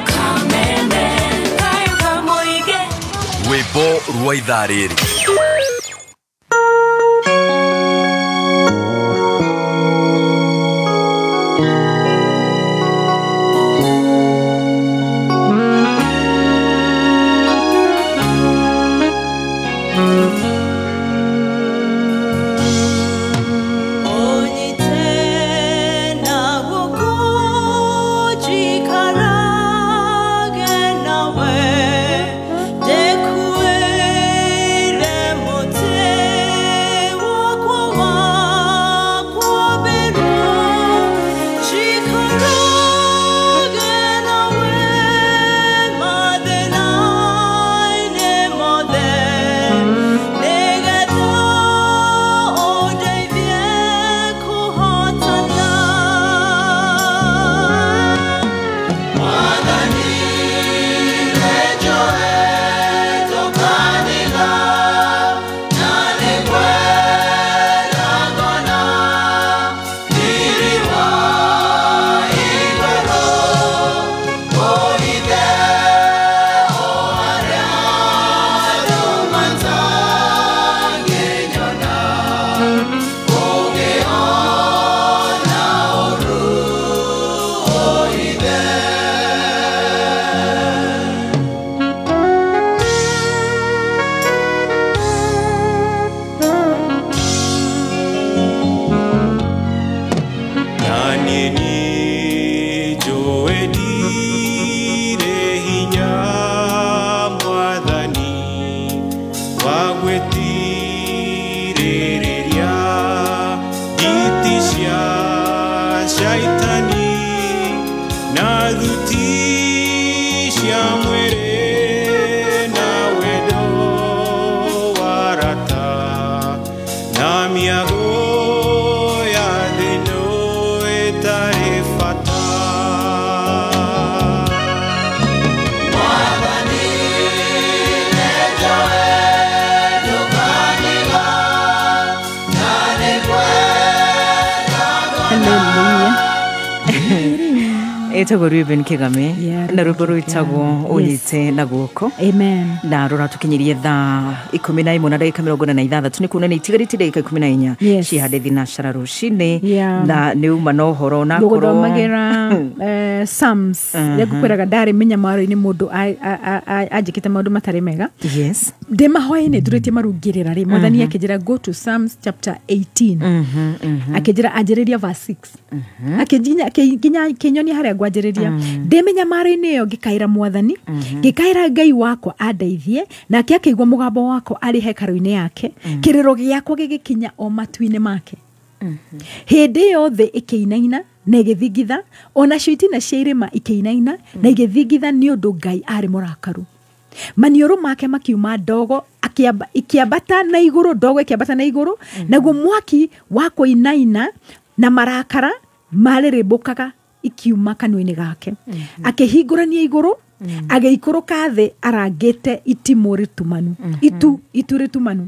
kameme, kayo kamoige. Rwĩmbo rwa ithaa rĩrĩ. Na Etagwo Reuben Kigame na rwĩmbo rwĩtagwo Ũnyite na guoko. Amen. Na rũratũkinyirie thaa 11 na ndagĩka 46 nĩ kuona nĩ itigarĩtie ndagĩka 14 cihande thinacara rũcinĩ na nĩ uma na ũhoro na korwo ngũthomagĩra Psalms rĩa ngũkwĩraga ndarĩ mĩnyamaro-inĩ mũndũ anjĩkĩte maũndũ matarĩ mega. Yes. Ndĩ mahoya-inĩ ndurĩtie marungĩrĩra rĩ mwathani akĩnjĩra go to Psalms chapter 18 akĩnjĩra anjĩrĩria verse 6 akĩnginya kĩnyonia harĩa ngwanjĩrĩria ndĩ mĩnyamaro-inĩ ĩyo ngĩkaĩra mwathani ngĩkaĩra Ngai wakwa andeithie nake akĩigua mũgambo wakwa arĩ hekarũ-inĩ yake kĩrĩro gĩakwa gĩgĩkinya o matu-inĩ make. Hĩndĩ ĩyo thĩ ĩkĩinaina na ĩgĩthingitha onacio itina cia irĩma ikĩinaina na igĩthingitha nĩ ũndũ Ngai arĩ mũrakaru. Maniũrũ make makiuma ndogo ikĩambata na igũrũ ndogo ĩkĩambata na igũrũ naguo mwaki wa kũinaina na marakara marĩrĩmbũkaga ikiuma kanua-inĩ gake. Akĩhingũrania igũrũ agĩikũrũka thĩ arangĩte itimũ rĩtumanu itu rĩtumanu.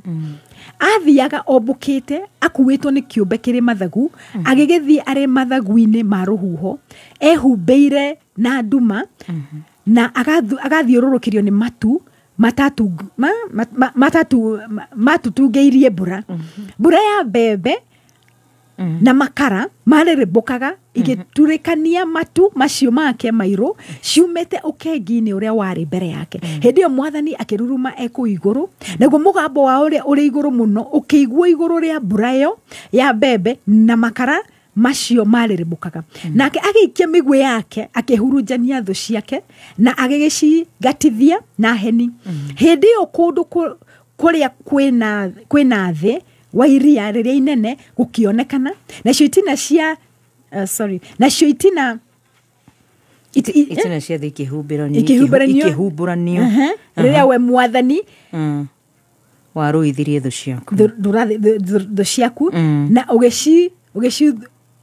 Athiaga ombũkĩte akuĩtwo nĩ kĩũmbe kĩrĩ mathagu agĩgĩthiĩ arĩ mathagu-inĩ ma rũhuho ehumbĩire na nduma na agathiũrũrũkĩrio nĩ matu matutungĩirie mbura. Mbura ya mbembe na makara marĩrĩmbũkaga igĩturĩkania matu macio make mairũ ciumĩte ũkengi-inĩ ũrĩa warĩ mbere yake. Hĩndĩ ĩyo mwathani akĩruruma e kũu igũrũ naguo mũgambo wa ũrĩa ũrĩ igũrũ mũno ũkĩiguo igũrũ rĩa mbura ĩyo ya mbembe na makara macio marĩrĩmbũkaga. Nake agĩikia mĩguĩ yake akĩhurunjania thũ ciake na agĩgĩcingatithia na heni. Hĩndĩ ĩyo kũndũ kũrĩa kwĩna thĩ wa iria rĩrĩa inene gũkĩonekana nacio itina cia nacio itina itina cia thĩ ikĩhumbũranio rĩrĩa we mwathani warũithirie thũ ciaku thũ ciaku na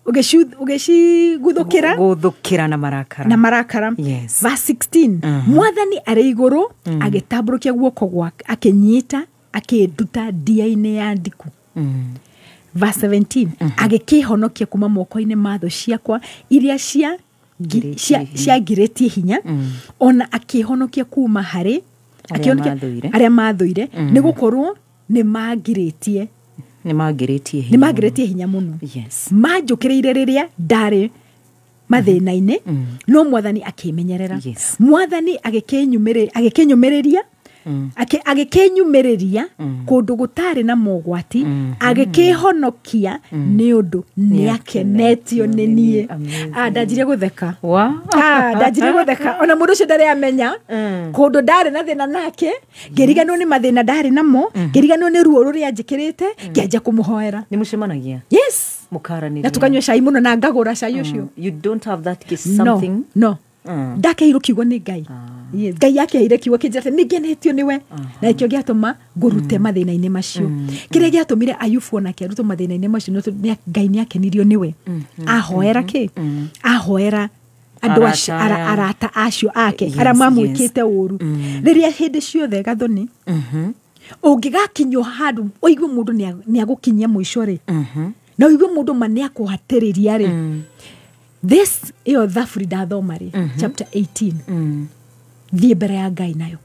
ũgĩciguthũkĩra gũthũkĩra na marakara na marakara. Yes. Verse 16 mwathani arĩ igũrũ agĩtambũrũkia guoko gwake akĩnyita akĩnduta ndia-inĩ ya ndiku. Verse 17 agĩkĩhonokia kuma moko-inĩ ma thũ ciakwa iria ciangirĩtie hinya ona akĩhonokia kuma harĩ arĩa mathũire nĩ gũkorwo nĩ mangirĩtie hinya mũno. Yes. Manjũkĩrĩire rĩrĩa ndarĩ mathĩna-inĩ no mwathani akĩmenyerera. Yes. Mwathani agĩkĩnyũmĩrĩria agĩkĩnyumĩrĩria kũndũ gũtarĩ na mogwati agĩkĩhonokia nĩ ũndũ nĩakenetio nĩ niĩ. Ndanjirie gũtheka ndanjirie gũtheka ona mũndũ ũcio ndarĩ amenya kũndũ ndarĩ na thĩna nake ngĩriganwo nĩ mathĩna ndarĩ namo ngĩriganwo nĩ ruo rũrĩa njĩkĩrĩte ngĩanjia kũmũhoera. Nĩ mũcemanagia? Yes. Mũkaranĩria na tukanyua cai mũno na ngagũra cai ũcio. You don't have that kiss something? No. Ndakeirwo kiugo nĩ Ngai. Yes. Ngai akeire kiugo kĩnjĩra atĩ nĩngenetio nĩwe na nĩkĩo gĩatũma ngũrute mathĩna-inĩ macio. Kĩrĩa gĩatũmire Ayubu onake arutwo mathĩna-inĩ macio nĩ Ngai nĩakenirio nĩwe. Ahoera kĩ? Ahoera andũ acio arata acio ake arĩa mamwĩkĩte ũru. Rĩrĩa hĩndĩ ciothe Gathoni ũngĩgakinywo handũ ũigue mũndũ nĩagũkinyia mũico rĩ na ũigue mũndũ ma nĩakũhatĩrĩria rĩ this ĩyo thaburi ndathoma rĩ chapter 18 thiĩ mbere ya Ngai nayo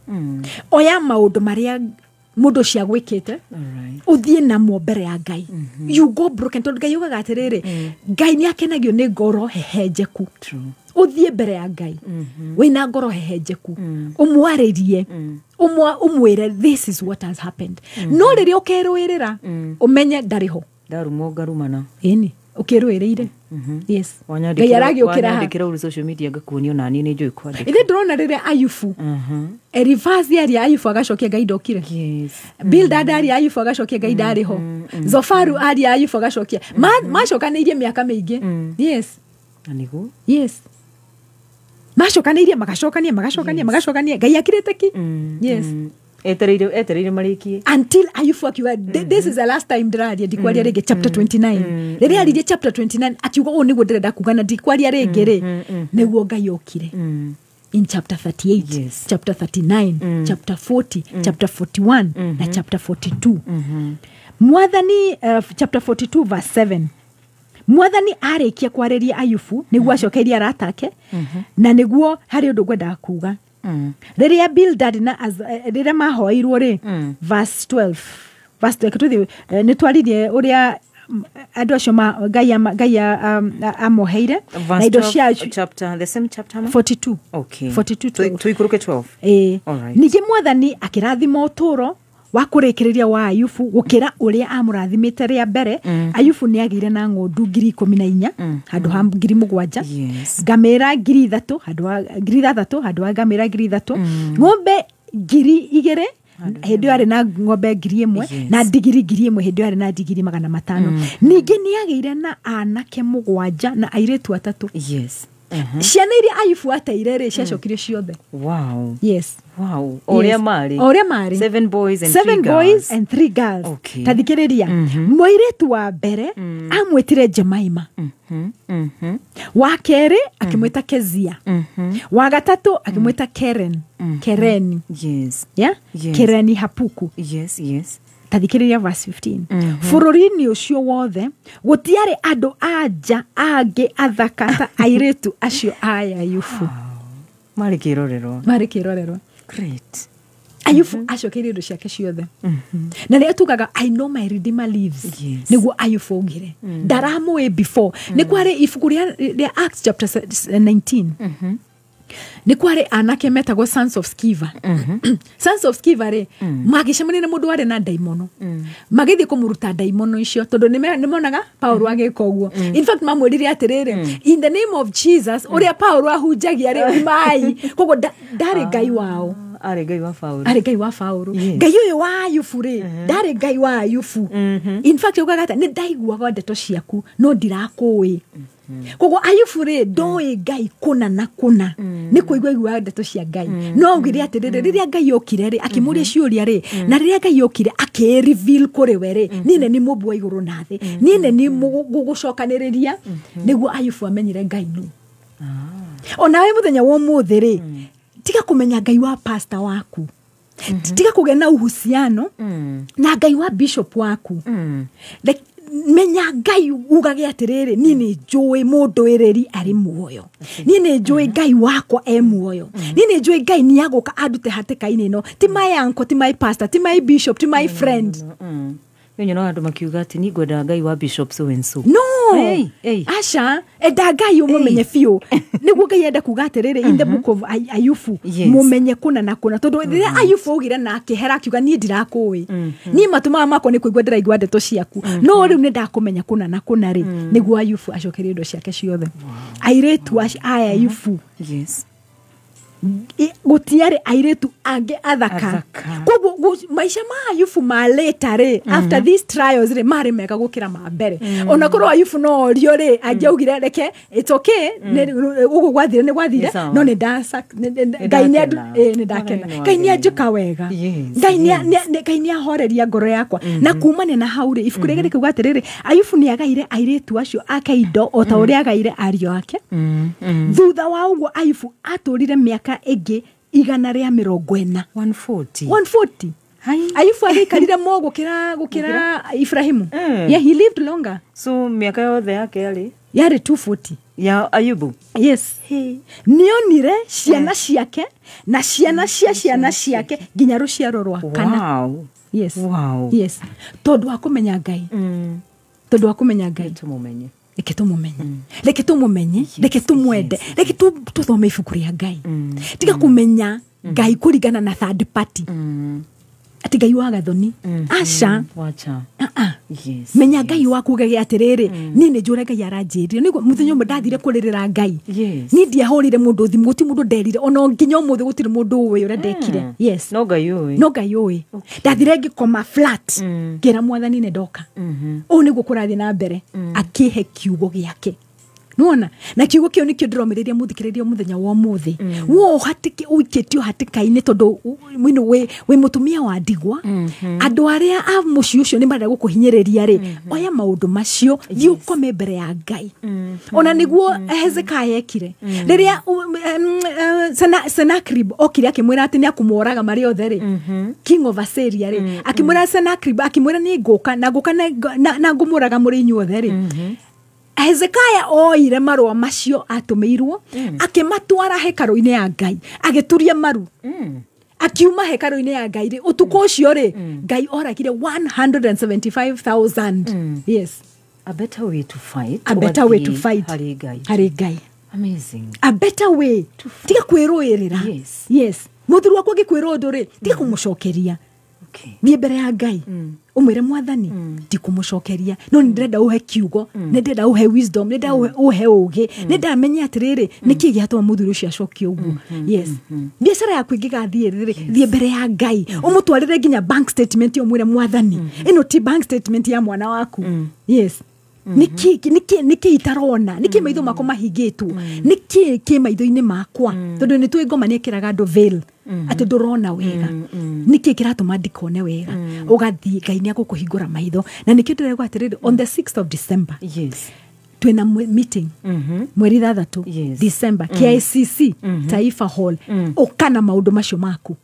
oya maũndũ marĩa mũndũ ũcio agwĩkĩte ũthiĩ namo mbere ya Ngai. You go broken tondũ Ngai ugaga atĩrĩrĩ Ngai nĩakenagio nĩ ngoro hehenjeku. Ũthiĩ mbere ya Ngai wĩna ngoro hehenjeku ũmwarĩrie ũmwĩre this is what has happened. No rĩrĩa ũkerũĩrĩra ũmenye ndarĩ ho. Ndarumwo ngarumana. Ĩni ũkĩrũĩrĩire. Yes. Ngai aragĩũkĩra ha wanyandĩkĩra ũru social media ngakuonio nani nĩ njũĩ kwandĩka. Ithe ndĩrona rĩrĩa Ayubu Elifazi aria Ayubu agacokia Ngai ndokire. Yes. Bildad aria Ayubu agacokia Ngai ndarĩ ho. Zofaru aria Ayubu agacokia macokanĩirie mĩaka mĩingĩ. Yes. Na nĩguo? Yes. Macokanĩirie magacokania magacokania magacokania Ngai akirĩte ki. Yes. Etereire marĩkie until Ayubu akiuga this is the last time ndĩraria ndikwaria rĩngĩ chapter 29 rĩrĩa aririe chapter 29 akiuga ũũ nĩguo ndĩrenda kuga na ndikwaria rĩngĩ rĩ nĩguo Ngai okire in chapter 38 yes. Chapter 39 chapter 40 chapter 41 na chapter 42 Mwathani chapter 42 verse 7 Mwathani arĩkia kwarĩria Ayubu nĩguo acokeirie arata ake, na nĩguo harĩ ũndũ ngwendaga kuga. Rĩrĩa Bildad na rĩrĩa mahoirwo rĩ, verse 12, verse 12, nĩ twaririe ũrĩa andũ acio Ngai amoheire na indo cia chapter, the same chapter 42. Okay. 42. Tuikũrũke 12. Ĩĩ. All right. Ningĩ Mwathani akĩrathima ũtũũro wa kũrĩkĩrĩria wa Ayubu gũkĩra ũrĩa amũrathimĩte rĩa mbere. Ayubu nĩ agĩire na ng'ondu 14,000 handũ ha 7,000, ngamĩra 3,000 handũ ha 6,000 handũ ha ngamĩra 3,000, ng'ombe 2,000 hĩndĩ ĩyo arĩ na ng'ombe 1,000, na ndigiri 1,000 hĩndĩ ĩyo arĩ na ndigiri 500. Ningĩ nĩ agĩire na anake 7 na airĩtu 3. Yes. Ciana iria Ayubu ateire rĩ, ciacokirio ciothe. Wow. Yes. Wow. Ũrĩa marĩ. Ũrĩa marĩ. 7 boys and 7 3 girls. Boys and 3 girls. Okay. Ta thikĩrĩria. Mũirĩtu wa mbere amwĩtire Jemaima. Wa kerĩ akĩmwĩta Kezia. Wa gatatũ akĩmwĩta Keren. Kereni. Yes. Yeah? Yes. Kereni Hapuku. Yes, yes. Ta thikĩrĩria verse 15. Bũrũri-inĩ ũcio wothe gũtiarĩ andũ a nja angĩ athaka ta airĩtu acio a Ayubu. Marĩ kĩrorerwa. Marĩ kĩrorerwa. Great. Ayubu acokeirie indo ciake ciothe. Na rĩrĩa tugaga I know my redeemer lives, nĩguo Ayubu augire ndaramũĩ before. Nĩ kwarĩ ibuku rĩa Acts chapter 19. Nĩ kwarĩ anake metagwo Sons of Sceva. Sons of Sceva rĩ, magĩcemania na mũndũ warĩ na ndaimono, magĩthiĩ kũmũruta ndaimono icio tondũ nĩ monaga Paulo agĩka ũguo. In fact mamwĩrire atĩrĩrĩ, in the name of Jesus ũrĩa Paulo ahunjagia rĩ, umai. Koguo ndarĩ Ngai wao. Arĩ Ngai wa Paulo. Arĩ Ngai wa Paulo. Ngai ũyũ wa Ayubu rĩ, ndarĩ Ngai wa Ayubu. In fact ugaga atĩ nĩ ndaiguaga ndeto ciaku no ndirakũĩ. Koguo Ayubu rĩ, ndoĩ Ngai kũna na kũna, nĩ kũigua aiguaga ndeto cia Ngai. No augire atĩrĩrĩ, rĩrĩa Ngai okire rĩ, akĩmũria ciũria rĩ, na rĩrĩa Ngai okire akĩ-reveal kũrĩ we rĩ, niĩ nĩ niĩ mũmbi wa igũrũ na thĩ, niĩ nĩ niĩ gũgũcokanĩrĩria, nĩguo Ayubu amenyire Ngai nũ. Onawe mũthenya wa ũmũthĩ rĩ, tiga kũmenya Ngai wa pastor waku, tiga kũgĩa na uhusiano na Ngai wa bishop waku. Like, menya Ngai ugage atĩrĩrĩ, niĩ nĩ njũĩ mũndũĩrĩri arĩ muoyo, niĩ nĩ njũĩ Ngai wakwa e muoyo, niĩ nĩ njũĩ Ngai nĩ agũka andute hatĩka-inĩ ĩno. Ti my uncle, ti my pastor, ti my bishop, ti my friend. Nĩ nyonaga andũ makiuga atĩ niĩ ngwendaga Ngai wa bishop so and so. No. Hey, hey. Aca, enda Ngai ũmũmenye biũ. Nĩguo Ngai enda kuga atĩrĩrĩ, in the book of Ayubu, mũmenye kũna na kũna. Tondũ rĩrĩa Ayubu augire na akĩhera akiuga niĩ ndirakũĩ, niĩ matũ maya makwa nĩ kũigua ndĩraigua ndeto ciaku, no rĩu nĩ ndakũmenya kũna na kũna rĩ, nĩguo Ayubu acokerie indo ciake ciothe. Airĩtu a Ayubu, Yes. gũtiarĩ airĩtu angĩ athaka. Koguo maica ma Ayubu ma later rĩ, after these trials rĩ, marĩ mega gũkĩra ma mbere. Ona korwo Ayubu no orio rĩ, angĩaugire reke it's okay, ũguo gwathire nĩ gwathire, no nĩ Ngai nĩ ndakena, Ngai nĩ anjĩka wega, Ngai nĩ ahoreria ngoro yakwa. Na kumania na hau rĩ, ibuku rĩngĩ rĩkiuga atĩrĩrĩ, Ayubu nĩ agaire airĩtu acio ake indo o ta ũrĩa agaire ariũ ake. Thutha wa ũguo Ayubu atũrire mĩaka ĩngĩ 140. 140. 140. Ayubu agĩikarire mo gũkĩra Ibrahimu. Yeah, he lived longer. So mĩaka yothe yake yarĩ 240. Ya Ayubu. Yes. Nĩonire ciana ciake na ciana cia ciana ciake nginya rũciaro rwa kana. Wow. Yes. Wow. Yes. Tondũ wa kũmenya Ngai. Tondũ wa kũmenya Ngai. Tũmũmenye. Reke tũmũmenye, reke tũmũmenye, reke tũmwende, reke tũthome ibuku rĩa Ngai. Tiga kũmenya Ngai kũringana na third party, atĩ Ngai wa gathoni. Aca. Wacha. Yes. Menya Ngai waku ugage atĩrĩrĩ, niĩ nĩ njũĩ Ngai aranjĩrire. Nĩguo mũthenya ũmwe ndathire kũrĩrĩra Ngai, niĩ ndiahũrire mũndũ thimũ, gũtirĩ mũndũ nderire, ona nginya ũmũthĩ gũtirĩ mũndũ ũĩ ũrĩa ndekire. Yes. No Ngai ũĩ. No Ngai ũĩ. Ndathire ngĩkoma flat, ngĩra Mwathani nĩ ndoka, ũũ nĩguo kũrathiĩ na mbere, akĩhe kiugo gĩake. Nĩwona? Na kiugo kĩu nĩkĩo ndĩromĩrĩria mũthikĩrĩria mũthenya wa ũmũthĩ. Wo hatĩke ũikĩtio hatĩka-inĩ tondũ wĩ mũtumia wa ndigwa, andũ arĩa a mũciĩ ũcio nĩ marenda gũkũhinyĩrĩria rĩ, oya maũndũ macio, thiĩ ũkome mbere ya Ngai. Ona nĩguo Hezekiah ekire. Rĩrĩa Sennacherib okire akĩmwĩra atĩ nĩ akũmoraga marĩ othe rĩ, King of Assyria rĩ, akĩmwĩra Sennacherib, akĩmwĩra nĩ ngũka na ngũka na ngũmũraga mũrĩ inyuothe rĩ. Hezekiah oire marũa macio atũmĩirwo akĩmatwara hekarũ-inĩ ya Ngai, agĩturia maru. Akiuma hekarũ-inĩ ya Ngai rĩ, ũtukũ ũcio rĩ, Ngai oragire 175,000. Yes. A better way to fight. A better way to fight. Harĩ Ngai. Harĩ Ngai. Amazing. A better way. Tiga kwĩrũĩrĩra. Yes. Yes. Mũthuri wakwa angĩkwĩra ũndũ rĩ, tiga kũmũcokeria. Okay. Thiĩ mbere ya Ngai ũmwĩre mwathani ndikũmũcokeria, no nĩ ndĩrenda ũhe kiugo, nĩ ndĩrenda ũhe wisdom, nĩ ndĩrenda ũhe ũgĩ, nĩ ndamenye atĩrĩrĩ nĩkĩĩ gĩatũma mũthuri ũcio acokie ũguo. Yes. Biacara yaku ĩngĩgathiĩ rĩ, thiĩ mbere ya Ngai ũmũtwarĩre nginya bank statement, ũmwĩre mwathani ĩno ti bank statement ya mwana waku. Yes. Nĩkĩ itarona, nĩkĩ maitho makwa mahingĩtwo, nĩkĩ kĩ maitho-inĩ makwa, tondũ nĩ tũĩ ngoma nĩ ĩkĩraga andũ veil atĩ ndũrona wega, nĩkĩ kĩratũma ndikone wega. Ũgathiĩ Ngai nĩ agũkũhingũra maitho. Na nĩkĩo ndĩrauga atĩrĩrĩ, on the 6th of December, yes, twĩna meeting mweri 6 Yes. December, KICC Taifa Hall. Ũka na maũndũ macio maku,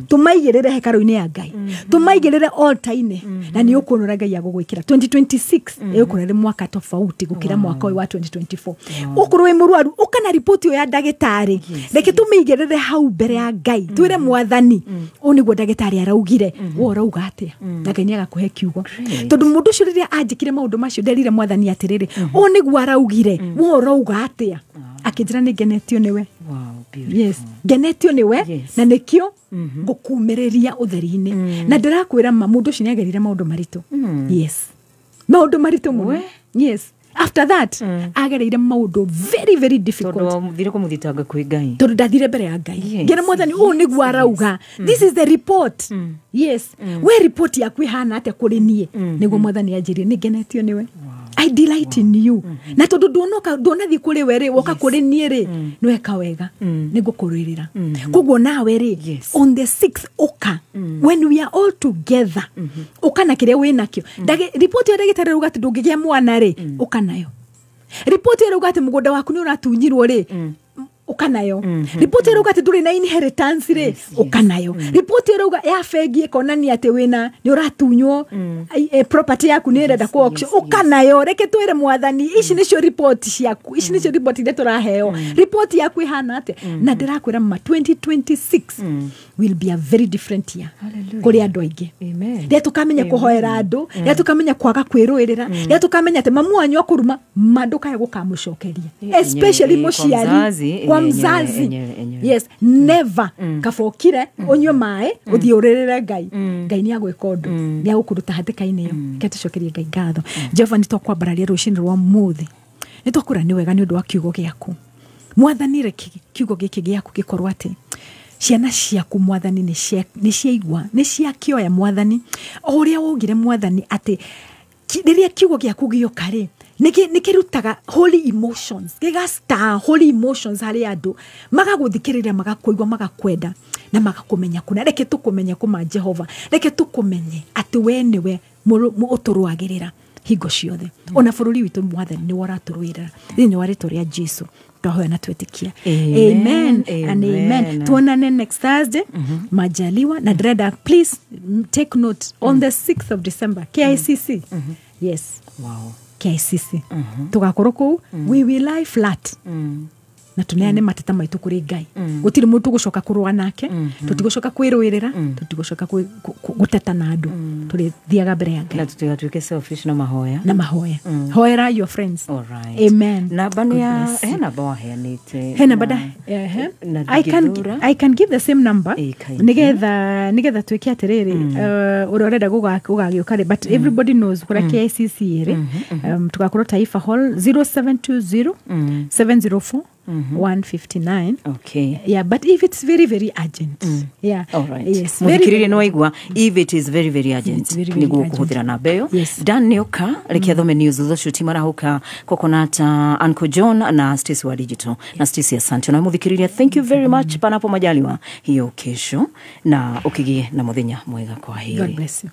tũmaigĩrĩre hekarũ-inĩ ya Ngai, tũmaigĩrĩre altar-inĩ, na nĩ ũkuona ũrĩa Ngai agũgwĩkĩra. 2026 ĩgũkorwo ĩrĩ mwaka tofauti gũkĩra mwaka ũyũ wa 2024. Ũkorwo wĩ mũrwaru, ũka na riboti ĩyo ya ndagĩtarĩ, reke tũmĩigĩrĩre hau mbere ya Ngai, twĩre mwathani ũũ nĩguo ndagĩtarĩ araugire, we ũrauga atĩa? Na Ngai nĩ agakũhe kiugo. Tondũ mũndũ ũcio rĩrĩa anjĩkire maũndũ macio, nderire mwathani atĩrĩrĩ, ũũ nĩguo araugire, we ũrauga atĩa? Akĩnjĩra nĩ ngenetio nĩwe. Wow, beautiful. Yes, ngenetio nĩwe. Yes. Na nĩkĩo ngũkumĩrĩria ũtheri-inĩ. Na ndĩrakwĩra ma, mũndũ ũcio nĩagerire maũndũ maritũ. Yes, maũndũ maritũ mũno. Yes, after that agereire maũndũ very very difficult. Tondũ wathire kũmũthitanga kwĩ Ngai. Tondũ ndathire mbere ya Ngai, Yes, ngĩra mwathani ũũ nĩguo arauga, this is the report. Yes, we report yaku ĩhana atĩa kũrĩ niĩ? Nĩguo mwathani anjĩrire nĩ ngenetio nĩwe, I delight in you. Na tondũ nduonoka ndonathiĩ kũrĩ we rĩ, woka kũrĩ niĩ rĩ, nĩweka wega, nĩngũkũrũĩrĩra. Koguo nawe rĩ, Yes. on the 6th ũka, when we are all together, ũka na kĩrĩa wĩ nakĩo. Riboti ya ndagĩtarĩ rauga atĩ ndũngĩgĩa mwana rĩ, ũka nayo. Riboti ĩrauga atĩ mũgũnda waku nĩ ũratunyirwo rĩ, ũka nayo. Riboti ĩrauga atĩ ndũrĩ na inheritance rĩ, ũka nayo. Riboti ĩrauga ya bengi ĩkonania atĩ wĩna nĩ ũratunywo, property yaku nĩ ĩrenda kũ auction, ũka nayo. Reke twĩre mwathani ici nĩcio riboti ciaku, ici nĩcio riboti iria tũraheo, riboti yaku ĩhana atĩa? Na ndĩrakwĩra ma, 2026 will be a very different year kũrĩ andũ aingĩ. Amen. Rĩrĩa tũkamenya kũhoera andũ, rĩrĩa tũkamenya kwaga kwĩrũĩrĩra, rĩrĩa tũkamenya atĩ mamu wanyu akũruma ma ndũkae gũkamũcokeria, especially Kwa mũciari, mzazi, kwa mzazi. enyewe. Yes, never. Kaba ũkire ũnyue maĩ ũthiĩ ũrĩrĩre Ngai. Ngai nĩ agwĩka ũndũ, nĩ agũkũruta hatĩka-inĩ ĩyo. Reke tũcokerie Ngai ngatho. Jehova, nĩ twakwambararia rũcinĩ rwa mũthĩ, nĩ twakwĩra nĩ wega nĩ ũndũ wa kiugo gĩaku. Mwathani, reke kiugo gĩkĩ gĩaku gĩkorwo atĩ ciana ciaku mwathani nĩ ciaigua, nĩ ciakĩoya mwathani o ũrĩa waugire mwathani atĩ rĩrĩa kiugo gĩaku gĩoka rĩ, nĩ kĩrutaga holy emotions, gĩga-stir holy emotions harĩ andũ, magagũthikĩrĩria, magakũigua, magakwenda na magakũmenya kũna. Reke tũkũmenye kũma Jehova, reke tũkũmenye atĩ we nĩwe ũtũrũagĩrĩra hingo ciothe. Ona bũrũri witũ mwathani nĩwe ũratũrũĩrĩra. Thĩinĩ wa rĩtwa rĩa Jesu twahoya na twĩtĩkia, Amen, amen and amen. Amen. Tuonane next Thursday majaliwa. Na ndĩrenda please take note, on the 6th of December, KICC. Yes. Wow. KICC tũgakorwo kũu, we will lie flat na tũneane mateta maitũ kũrĩ Ngai. Gũtirĩ mũndũ tũgũcoka kũrũa nake, tũtigũcoka kwĩrũĩrĩra, tũtigũcoka gũteta na andũ, tũrĩthiaga mbere ya Ngai. Na tũtigatuĩke selfish na mahoya. Na mahoya. Hoera your friends. All right. Amen. Namba nĩ God ya bless you. he namba waheanĩte. He namba da ehe. Na ndingĩthura. I can give the same number Ĩĩ, kaingĩ. nigetha twĩke atĩrĩrĩ, ũrĩa ũrenda gũgagĩũka rĩ, but everybody knows kũrĩa KICC ĩrĩ. Tũgakorwo Taifa Hall, 0720 704 159. Okay. Yeah, but if it's very very urgent, yeah. All right. Yes, very, Mũthikĩrĩria very nĩ waigua, if it is very very urgent, It's very, very nĩguo urgent. kũhũthĩra namba ĩyo. Yes. Dan nĩoka, reke athome news thutha ũcio timarahũka Coconut, Uncle John na Stacy wa digital na Stacy, asante. Na mũthikĩrĩria, thank you very much, panapo majaliwa hiyo kesho, na ũkĩgĩe na mũthenya mwega. Kwa heri. God bless you.